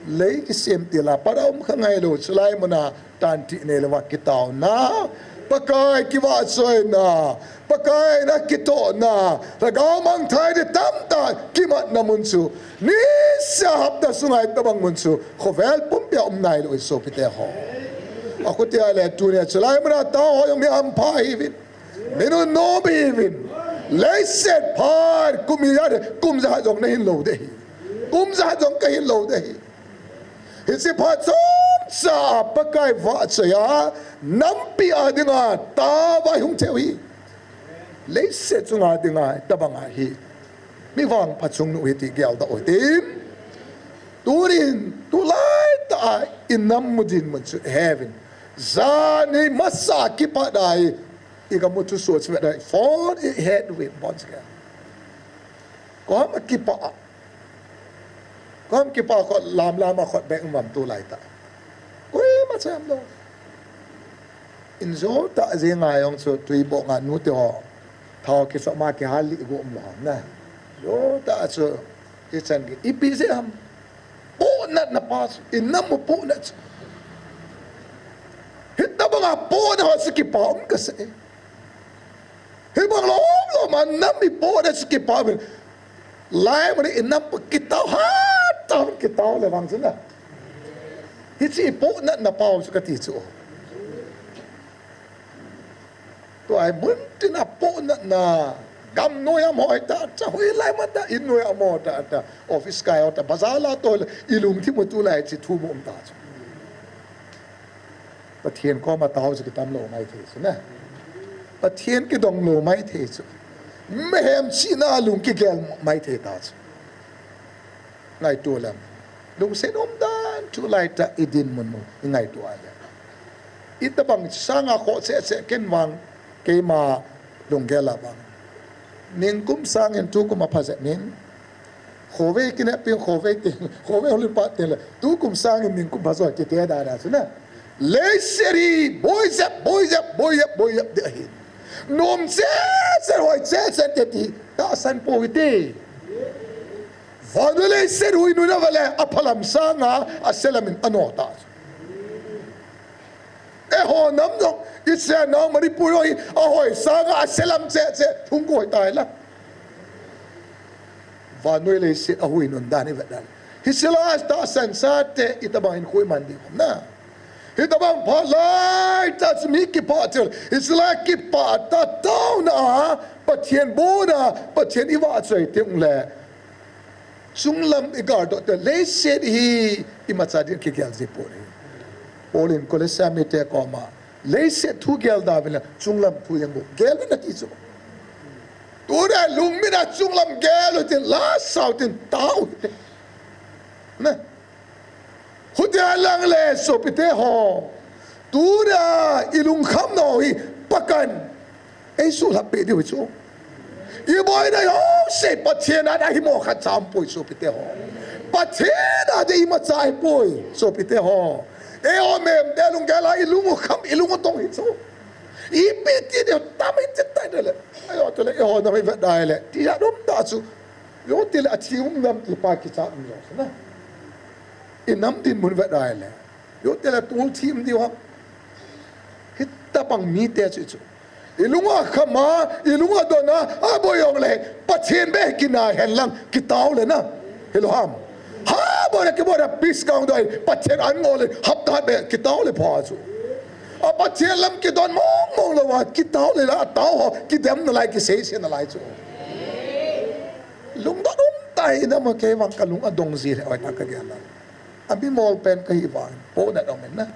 lei kisem tila pat a um kha ngailou, chulai muna tantih neilouva kitaona, Pakai kivahchoina, Pakaiyin akitohna, lhagao mangthai ding tamtah kimatna mun chu, nisea hapta sunga hitobang mun chu khovel pumpia um nailou hi sopite ho. Akhutia le tunia chulai muna tao ho jong mi hampha hiuvin, mi nunnom hiuvin. Leiset phat kum ijat, kum jakhat jong nahin lou ding ahi. Kum jakhat jong kahin lou ding ahi. Hiche phat chomcha Pakai vahchoiya, nampi a dinga taova ihung theiu hi. Leiset chunga dinga tobanga hi mi vangpha chungnung hi ti geldoh u hitin. Tunin, tulaitah a inam mu dinmun chu iheuvin. Jan hi masa kipah dai. I kamu thu so chi dai. Phone i het win bon chi ka. Ko ham kipah. Ko ham kipah ko lam lam a khot bek mam tu lai ta. Koi ma cham lo. In jo ta je ngai ong chu tui bo nga nu te ho. Thao ki so ma ki hal li go um lo ham na. Jo ta chu i chan ki i pi je ham. Pohnatna pa chu, i nam u pohnat chu. Hitabanga pohnat ho chu kipa um ka sei. Hibang lom lom a nam i pohnat chu kipa um. Lai mun i nam u kitao ha, tao kitao le vang chu na. Hichi i pohnatna pa chu ka ti chu. Tua hi mun tin a pohnatna, gam noi a mo ta, cha hui lai ma ta, in noi a mo ta, ta, office kai ta, bazar la to, i lungthim u tu lai chi thu mo um ta chu. Pathian koma tao chu kitam lo mai thei chu na. Pathian kidong lo mai thei chu. Mihem chihna lung kigel mai thei ta chu. Ngaito lem. Lungset umdan thu lai ta i dinmun u i ngaito a le. Itabang sanga kho che che ken vang keima lunggel a bang. Ningkum sangin tukum a pha jep min. Khovei kinep pin khovei te, khovei holim pa te le. Tukum sangin ningkum pha joi kite da da chu na. Leiset hi boi jep, boi jep, boi jep, boi jep de ahi. Nom che che hoi che che te ti tahsan pou hite. Vannoi leiset hui nuna vale, aphalam sanga aselam in ano ta. Eiho nam jong, i chenau Manipur ho hi, ahoi sanga aselam che che, hung koi tai la. Vannoi leiset ahui nun dan i vet dan. Hiche la tahsan sa te, itabang in khui man ding ham na. Hitabang pha lai ta chu mi kipah chel. Hiche la kipah ta taona, Pathian bona, Pathian i vahchoi teng le. Chunglam i galdoh te leiset hi imacha din kigel ji poi. Paul in Kolosa mite koma leiset thu gel da vin la chunglam thu jeng bou gel vin ati chu. Tuna lungmin a chunglam gel u tin la sao tin tao u te. Na. Hutia lang le sopite ho. Tuna i lungkham nau hi Pakai in ei suhlhap peh diu hi chu. I boina jouse Pathian a ahi mo khat cha um poi sopite ho. Pathian a dei imacha ahi poi sopite ho. Eiho mem te lunggel a i lung u kham i lung u tong hi chu. Ipi ti diu tam hi ti tai le. Ajo tule eiho nam i vet dai le. Ti a dum ta chu. Jou tile athi um nam ti pa kicha um jo na. I nam dinmun vet dai le. Jou tile tul thim diu ham. Hitabang mite chu chu. I lung a kham a, i lung a don a, aboi jong le, Pathian beh kinai hen lang, kitao le na. Hilou ham. Ha, boi le kiboi le peace kong doi, Pathian an ngol le, hapta beh kitao le pha chu. A Pathian lam kidon mong mong lou a, kitao le la, tao ho, kidem nalai, kisei sei nalai chu. Lungdon um tai na ma kei vang ka lung adong ji le, oi ta ka gel a. Ami mol pen kahi vang, pohnat um in na.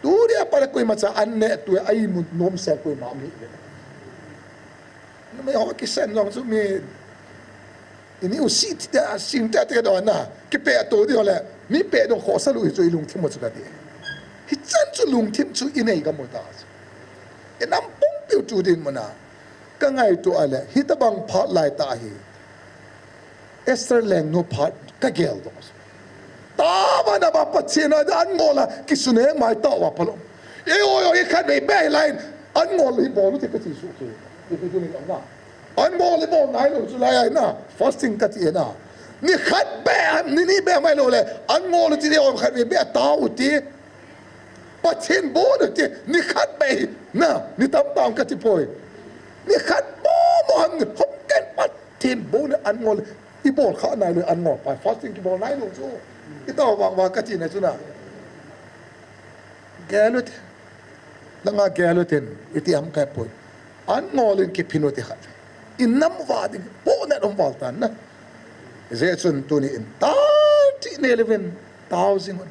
Tuni a pat a koima cha an neh tu a imu nom sel koima um hi ve. Numei ho kisan jong chu mi, ini u si ti ta, sing ta te don na, kipe to di ho le, mi pe dong khosa lou hi chu i lungthim u chu ka ti. Hichan chu lungthim chu i nei ka mu ta chu. I nam pumpiu tu dinmun a. Ka ngaito a le, hitabang phat lai ta hi. Esther lengnu phat ka geldoh. Tavana ba Pathian a an ngol a, kisune mai tao va phalou. Eiho, eiho, i khatvei beh lai, an ngol hi bol u ti ka ti su ke. Ipi tu ni na. An ngol hi bol nai lou chu lai ai na, fasting ka ti na. Ni khat beh, ni ni beh mai lou le, an ngol u ti eiho khatvei beh tao u ti. Pathian bol u ti, ni khat beh hi, na, ni tam tam ka ti poi. Ni khat bou mo ham ni, hom ken Pathian bol u an ngol, i bol kha nai lou an ngol pa, fasting kibol nai lou chu. I tao vang vang ka ti na chu na. Gel u te, langa gel u ten, i ti ham ka poi. An ngol in kiphin u ti khat. I nam va ding, pohnat um val tan na. Hijeh chun tuni in, tan ti ne levin, tao jing un.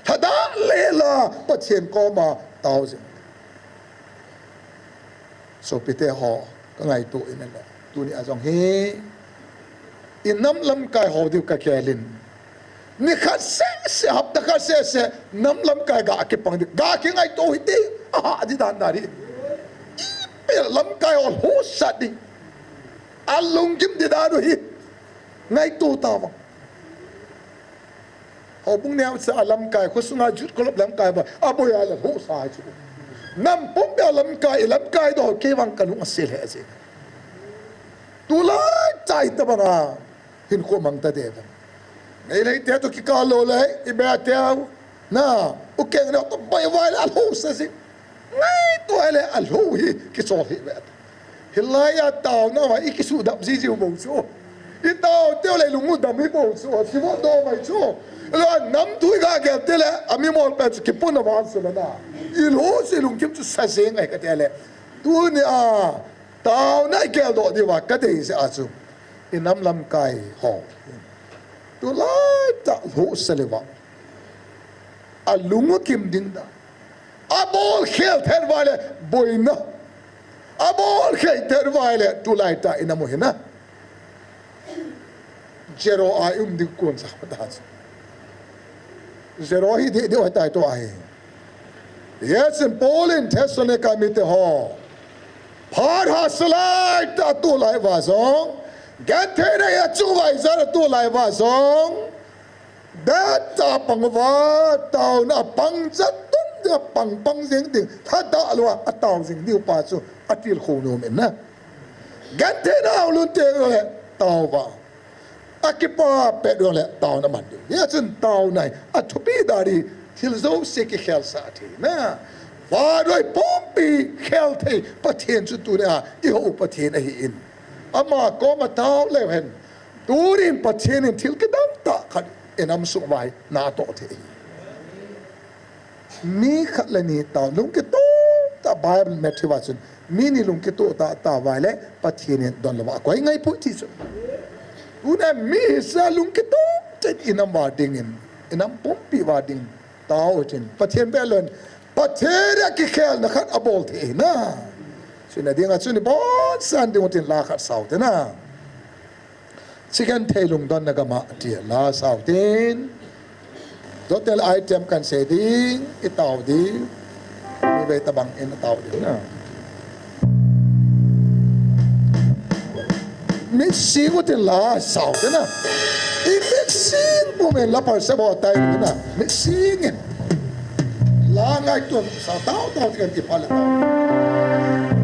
Lhadah le la Pathian koma tao jing. Sopite ho, ka ngaito in le. Tuni a jong hi. I nam lamkai ho diu ka gel in. Nikhat sese, hapta khat sese, nam lamkai ga kipang di, ga kingaito hite, aha di dan dari. Ipi lamkai ho lhusat di. Alunggim di dan u hi. Ngaito tavang. Houbung neo cha lamkai, khosunga Youth Club lamkai ba, aboi a la lhusa chu. Nam pumpi a lamkai, lamkai doh, kei vang kalung asil he ji. Tulai chai tabanga. Hinkho mang ta de ve. Meitei te toh kikah lou le, i be teu. Na, u keng ne toh bai vai le alhou sa si. Ngaito le alhou hi, kichol hi ve. Hilai a taona va, i kisudam ji ji u bou chu. I tao teu le lung u dam hi bou chu, si vo do mai chu. Lo nam thu i ga gel te le, ami mol pen chu kipun a van su le na. I lhou si lungkim chu sa jeng ai ka te le. Tuni a, taona i geldoh diuva ka deisah a chu, i nam lamkai ho. Tulai tah lhusa le uva. Alung u kim ding da. Abol khel thei uva le boina. Abol khel thei uva le tulai tah i nam u hi na. Zero a i um ding kon sa ta chu. Zero hi dih dih hoitai tua hi. Hichun Paul in Thessalonica mite ho. Phat hahsa lai tah tulai uva jong. Gentheina hi achung uva ijat a tulai uva jong. Dettah a pang uva, taona a pang jat tum ding a pang pang jing ding. Thadah lou a tao jing diu pa chu atilkhou nom in na. Gentheina a lhun teng le tao uva. Akipa pet uva le taona man ding. Hichun taona hi athupi dan hi thil jouse kikhel sah thei na. Vannoi pumpi khel thei Pathen chu tuni a i hou Pathen ahi in. Ama koma tao leu hen. Tunin Pathen in thil kidang tah khat i nam sung uva hi natoh thei ahi. Mi khat le ni tao, lungkitoh tah Bible Matthew a chun, mi ni lungkitoh tah tao uva le, Pathen in don lou uva, akoi ngaipui ti chu. Tuna mi hisa lungkitoh tah i nam uva dingin, i nam pumpi uva ding, tao u tin, Pathen be lon, Pathen a kikhelna khat abol thei na. Chuna dinga chun i bonsan ding u tin la khat sao te na. Chicken thei lungdonna gam a tia la sao tin. Total item kan sei ding, i tao ding. Mi vei tabang in tao ding na. Mit sing u tin la sao tin na. I mit sing pumin la parsa bo tai na. Mit sing in. La ngaito sa tao tao ti kan ti pha le tao.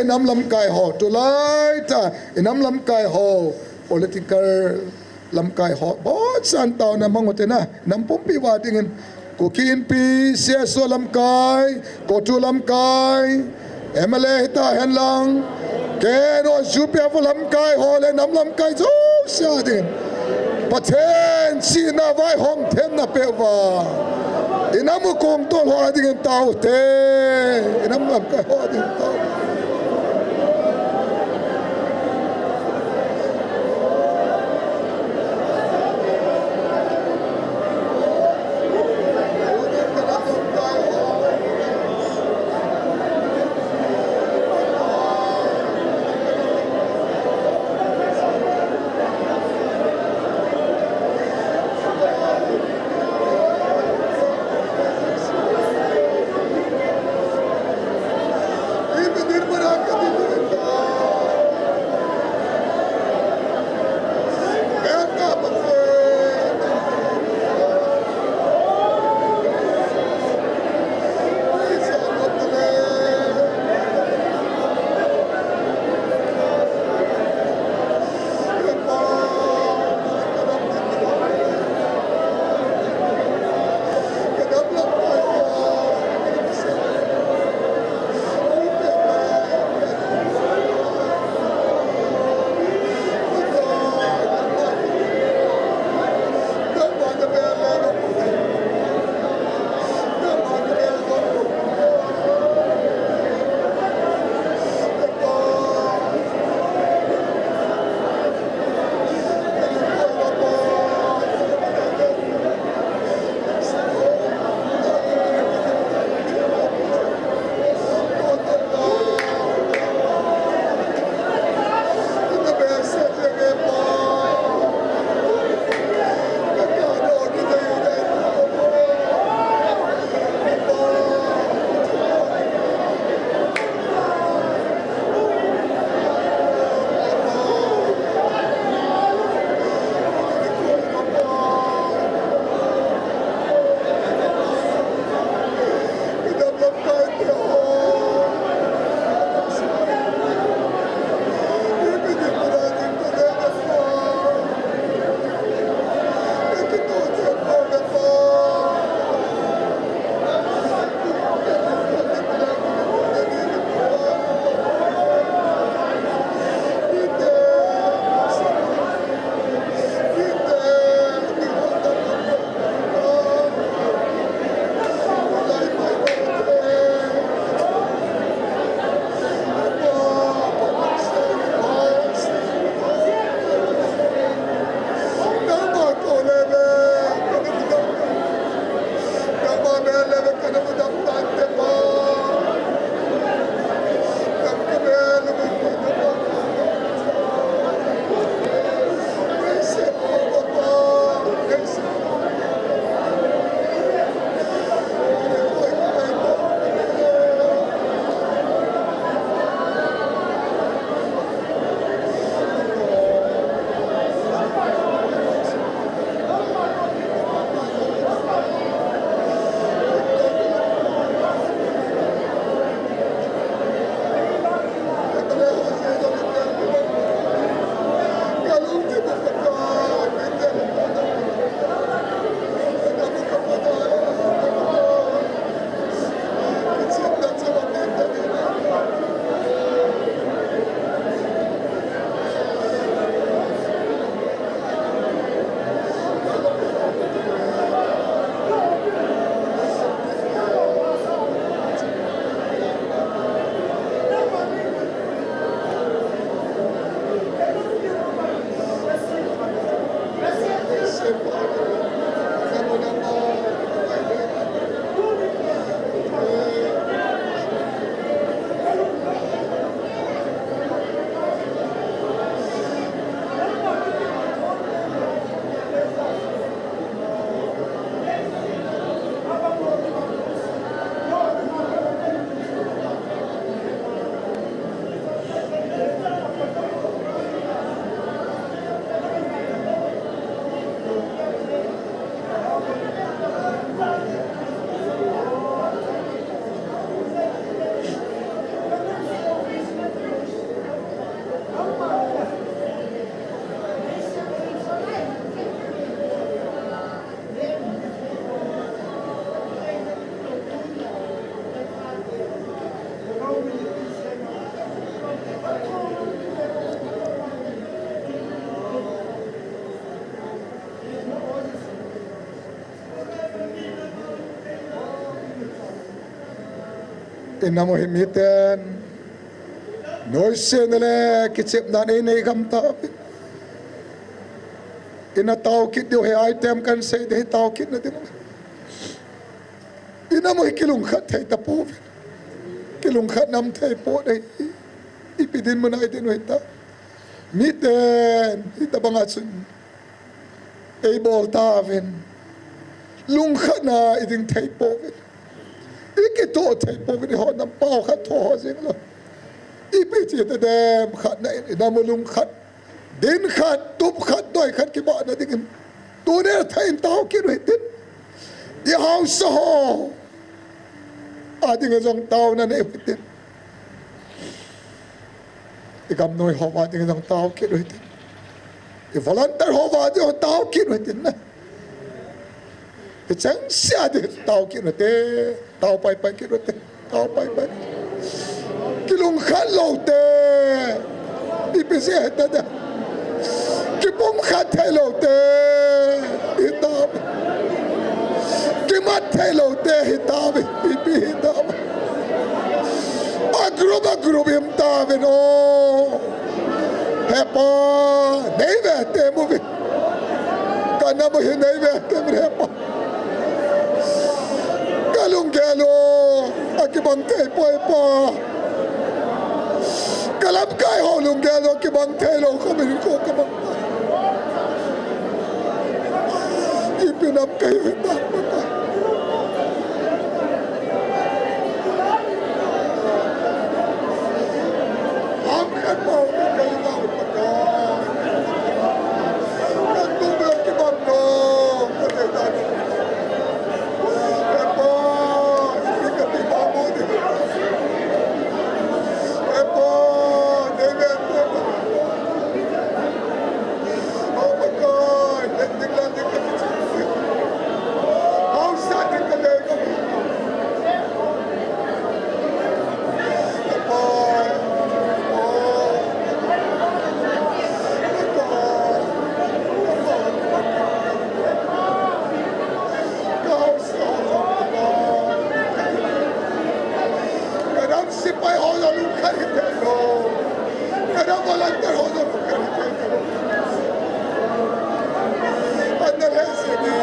Inam lamkai ho, tulai ta, inam lamkai ho, political lamkai ho, bonsah in taona mang u hite na, inam pumpi uva dingin, Kuki Inpi, C S O lamkai, CoTU lamkai, M L A hita henlang, K N O, U P F O lamkai ho le inam lamkai jouse a dingin, Pathen chihna vaihom themna peh uva, inam u kongtol ho a dingin tao u hite, inam lamkai ho a dingin tao. Inam u hi miten noise na le kichepna nei nei gam tauvin. Ina tao kit diu hi item kan sei ding hi tao kitna ding. Inam u hi kilungkhat thei tapouvin. Kilungkhat nam thei po dei. Ipi dinmun a idin u hita. Miten hitabanga chun eibol tauvin. Lungkhatna iding thei pouvin. Ikitoh thei pouvin, ihona pao khat tho ho jing lou. Ipi ti tadem khatna in, inam u lungkhat. Din khat, tup khat, doi khat kibahna dingin. Tuni thah in tao kit u hitin. Ihaosa ho ading jong taona nei u hitin. Igamnoi ho ading jong tao kit u hitin. I volunteer ho ading jong tao kit u hitin na. Hichengse ading tao kit u hite. Tao pai pai kit u hite. Tao pai pai. Kilungkhat lou te. Ipi jeh hita da. Kipumkhat thei lou te. Hitauve. Kimat thei lou te hitauve. Ipi hitauve. A group a group him tauvin o. He Pa, nei ve temuve. Ka nam u hi nei ve temuve he Pa. Ka lunggel u akibang thei poi Pa. Ka lamkai ho lunggel u akibang thei lou kha min ko ka bang. Ipi nam kahi ve Pa. Ham khat pa ka ina u Pa. Ka tu be kibang lou ka te ta. Ka nam sepai ho jong lungkhat hite lou. Ka nam volunteer ho jong lungkhat hite lou. Ana le sini.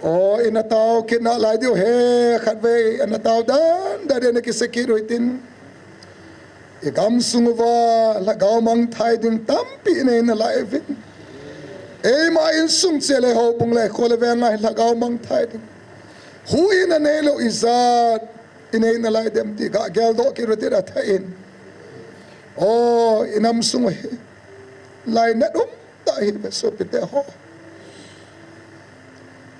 O, ina tao kit nalai diu he, khatvei, ana tao dan, dan, ana kisa kit u hitin. I gamsung uva, lhagao mangthai ding tampi inei nalai uvin. Eima insung chule houbung le kho le veng a lhagao mangthai ding. Huhhingna neilou ijat inei nalai dem ti ga geldoh kit u hitin athah in. O, i nam sung u hi lainat um tah ahi ve sopite ho.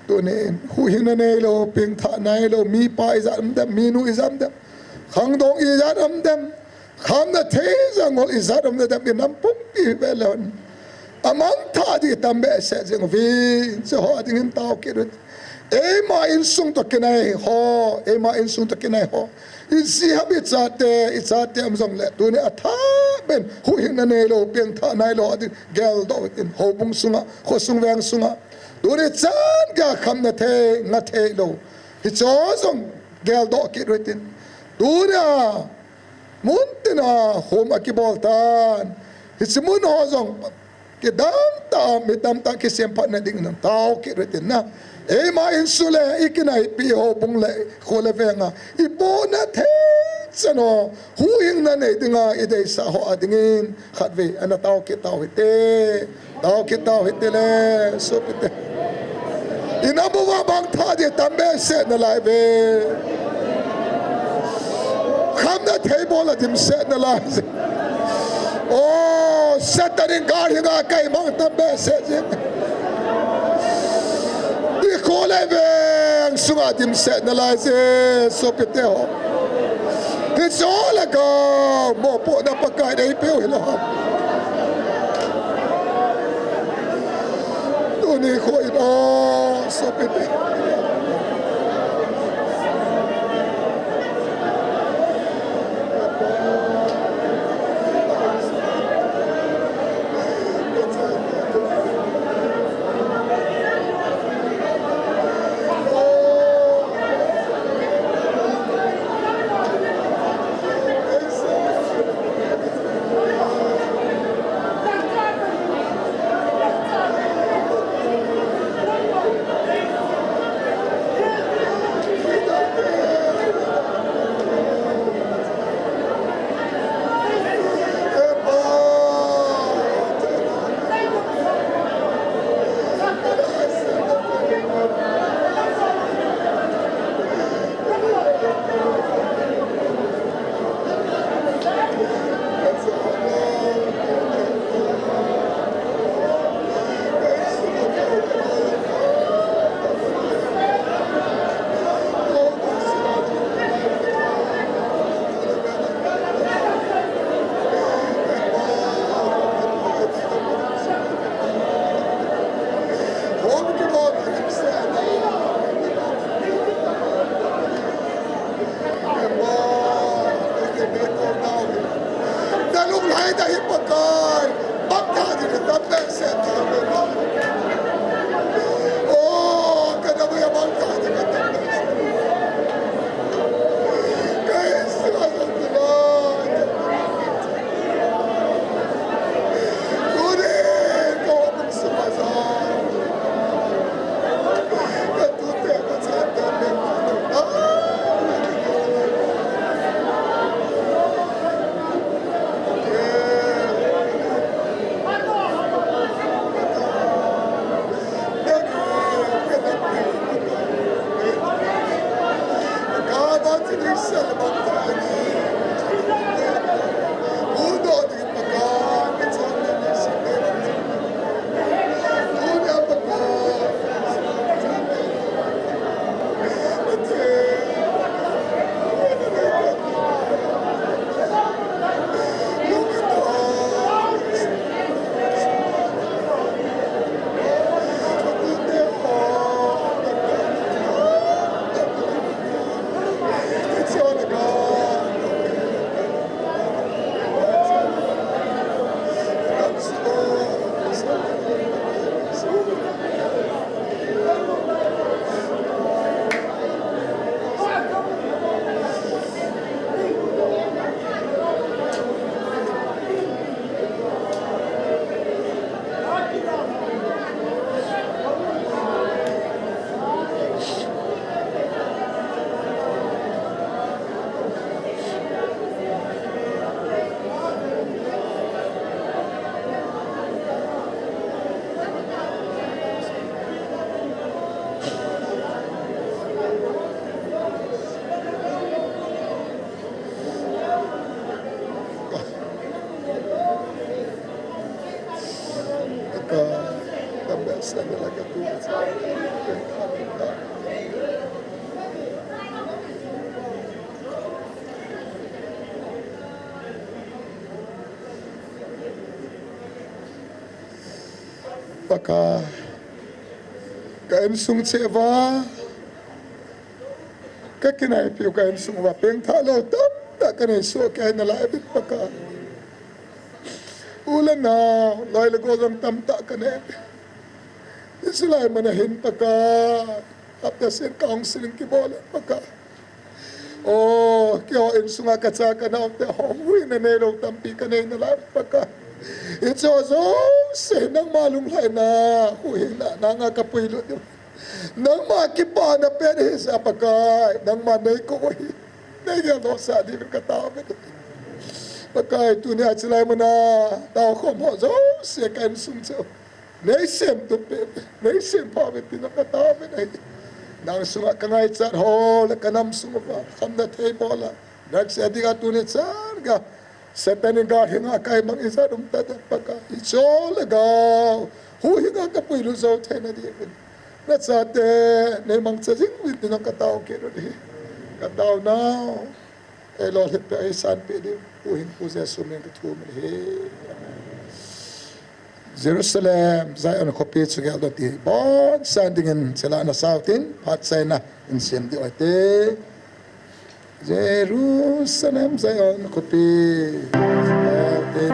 Tunin, huhhingna neilou, pengthah neilou, mipa ijat um dem, minu ijat um dem, khangdong ijat um dem, khamna thei jangol ijat um dem, i nam pumpi hi ve leu hen. Amangthah ding tam behseh jeng uvin, hiche ho dingin tao kit u hitin. Eima insung toh kinai ho, eima insung toh kinai ho. I jiham i chate, i chate um jongle, tuni athah beh in, huhhingna neilou, pengthah neilou, ading geldoh u hitin, houbung sunga, khosung veng sunga. Tuni chan geiya khamna thei, nga theilou. Hicheho jong geldoh kit u hitin. Tunia, mun tina hom akibol tan. Hiche mun ho jong kidang tah, mi tamtah kisemphatna dingin tao kit u hitin na. Eima insung le, i kinaipi houbung le, kho le veng a. I bohna thei chan ho, huhhingna nei dinga, i deisah ho dingin, khatvei, ana tao kit tau hite. Tao kit tau hite le, sopite. I nam uva mangthah ding tam behseh nalai ve. Khamna thei bol a dimset nalai. O, Satan in gari nga kai mang tam behseh jeng. I kho le veng sunga dimset nalai je, sopite ho. Hiche ho le ga, mopohna Pakai in eipeu hilou ham. Tuni kho in o, sopite. Pakai, ka insung cheh uva, ka kinaipiu ka insung uva pengthah lou tamtah ka nei soh kei nalai uvin Pakai. U le nao, loi le gol jong tamtah ka nei uvin. Hiche lai mun a hin Pakai, hapta sen counseling kibol e Pakai. O, keiho insunga ka cha ka naote ho, huhhingna neilou tampi ka nei nalai Pakai. Hicheho jouse nangma lunglhaina, huhhingna, nanga ka puilut diu. Nangma kipana pen hijeh a Pakai, nangma nei kou u ahi. Nei geldohsah diuvin ka taovin ahi. Pakai, tunia chulai muna, taokhom ho jouse ka insung cheh u. Nei semtup peh, nei sempha uvin tin ka taovin ahi. Nang sunga ka ngaichat ho le ka nam sung uva, khamna thei bol a. Nang seh dinga tuni chan gei. Satan in gah henga kaimang ijat um tadem Pakai. Hicheho le gao. Huhhinga ka puilut jou theina diuvin. Na chate, nei mangcha jing uvin tin ka tao kit u ahi. Ka taonau. Ei lolhinpeh, ei sanpeh diu, Pu Hing Pu Jesu min in ka thum in ahi. Amen. Jerusalem, Zion khopi chu geldoh ti. Bonsan dingin chela na sao tin, phat chaina in sem diu ahi te. Jerusalem, Zion khopi. Geldoh ti.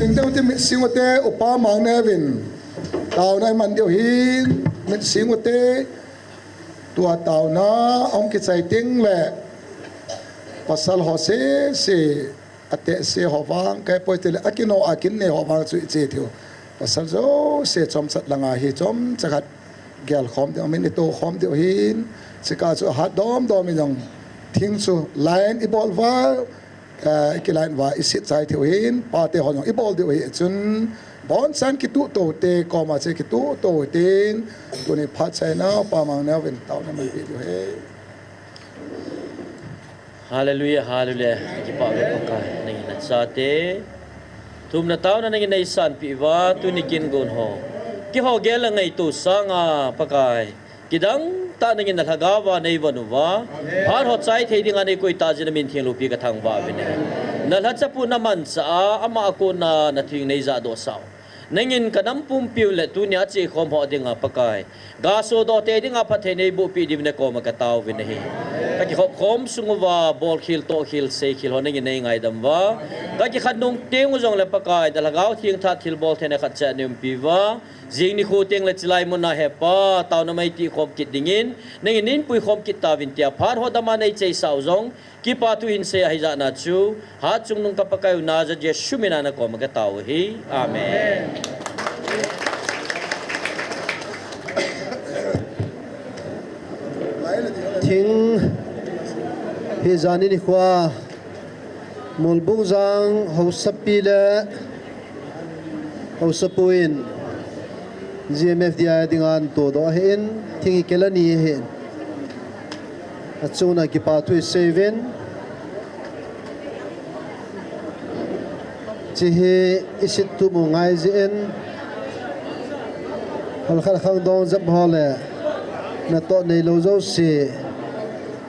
Ding ding ti mit sing u te, upa mang ne vin. Taona i man diu hin, mit sing u te. Tua taona, hung kichai ting le. Pasal ho sese, ate se ho vang, kai poi te le, akino akin ne ho vang chu i che thiu. Pasal jouse chomchat langa hi chomcha khat gel khom diu, min i to khom diu hin, chika chu hat dom dom in jong thing chu line i bol va, eh, i ki line va i sit chai thiu hin, pate ho jong i bol diu hi chun, bonsan kituh to te, koma che kituh to tin, tuni phat chaina, pa mang neo vin taona man pi diu hi. Hallelujah, hallelujah. Kipah ve Pakai, nangin nachate. Thumna taona nangin neisanpeh uva, tuni kin gon ho. Keiho gel a ngaito sanga Pakai. Kidang tah nangin na lhagao va neivon uva. Phat ho chai thei dinga neikoi tah jeh in namin theng loupi kathangvah uve. Na lhacha pu namanchah a, ama a kona na thing neijah doh sah u. Nangin ka nam pumpiu le tunia chekhom ho dinga Pakai. Gasodoh te dinga phatthei neiboh peh diuvin nakoma katao uvin ahi. Kakikhop khom sung uva, bolkhel, tohkhel, seikhel ho nangin neingaidam uva. Kakikhen nung teng u jongle Pakai, na lhagao thengtha thilbol theina khat cha neumpi uva. Jing nikho teng le chilai muna hepa, taona meitih khom kit dingin, nangin neipuikhom kit tauvin tia phat ho dama neicheisah u jong, Kipa thu hinsei ahi jeh a chu, hatchungnung ka Pakai u Nazareth Jesu mina nakoma katao u ahi. Amen. Thing hi jani nikho a Molbung Jang Haosapi le Haosapu in G M F D I dinga atodoh ahin, thing hi kila ni ahin. Achunga kipa thu isei uvin. Hiche hi isit tup u ngai jeh in. Halkhat khangdong jep ho le natoh neilou jouse.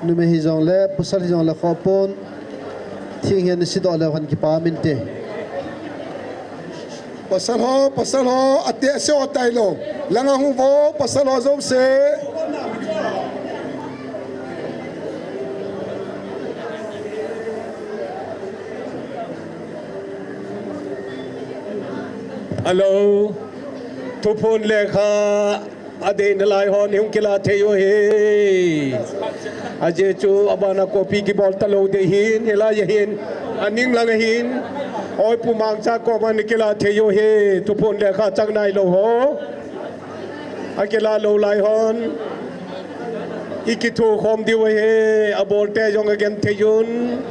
Numei hijongle, pasal hijongle khoh pon. Thing hi ana sidoh leu hen kipa um inte. Pasal ho, pasal ho, ate ase ho tailou. Langa hung vo, pasal ho jouse. Hello. Thuphon lekha. Adei nalai hon hung kila thei u ahi. Ajeh chu abana copy kibol talou ding ahin, hilai ahin, aning lang ahin. Oi pu Mangcha koma nakila thei u ahi, thuphon lekha chang nailou ho. Akila lou lai hon. Ikithokhom diu ahi, abol te jong agenthei un.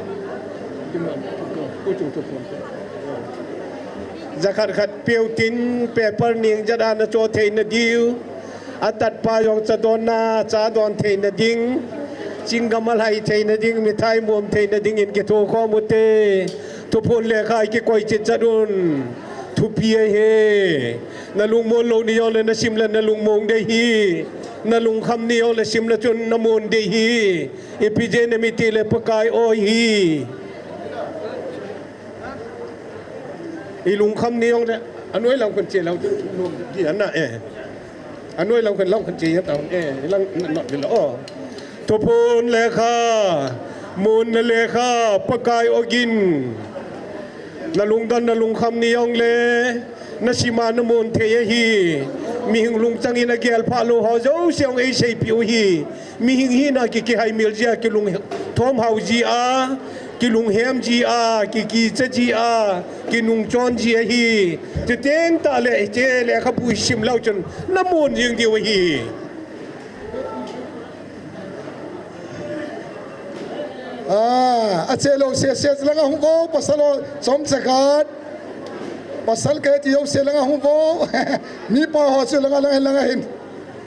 Jakhat khat peutin paper neng jat a nacho theina diu. Atatpa jong cha donna, cha don theina ding. Chinggam alhai theina ding, mithai mom theina dingin kithokhom ute. Thuphon lekha kikoi chitchat un. Thupi ahi. Nalungmon lou nijongle nasim le nalungmong ding ahi. Nalungkham nijongle sim le chun namon ding ahi. Ipi jeh inem itile Pakai o ahi. Ilungkham nijongle, anoi lang khun che lang, di ana e. Anoi lang khun lang khun che ya ta e, lang na, na, na, o. Thuphon lekha, monna lekha, Pakai ogin. Nalungdon nalungkham nijongle, nasim a namon thei ahi. Mihing lungchang in agel phalou ho jouse jong eiseipeh u ahi. Mihing hina ki, kihaimil jia, kilungthom hao jia, kilunghem jia, ki, kicha jia, kinungchon jia ahi. Chuteng tahle, hiche lekhabu isim leu chun, namon jing diu ahi. Ah, ache lou sese langa hung vo, pasal ho, chomcha khat. Pasal kati jouse langa hung vo. Mipa ho chu langa, langa, langa hin.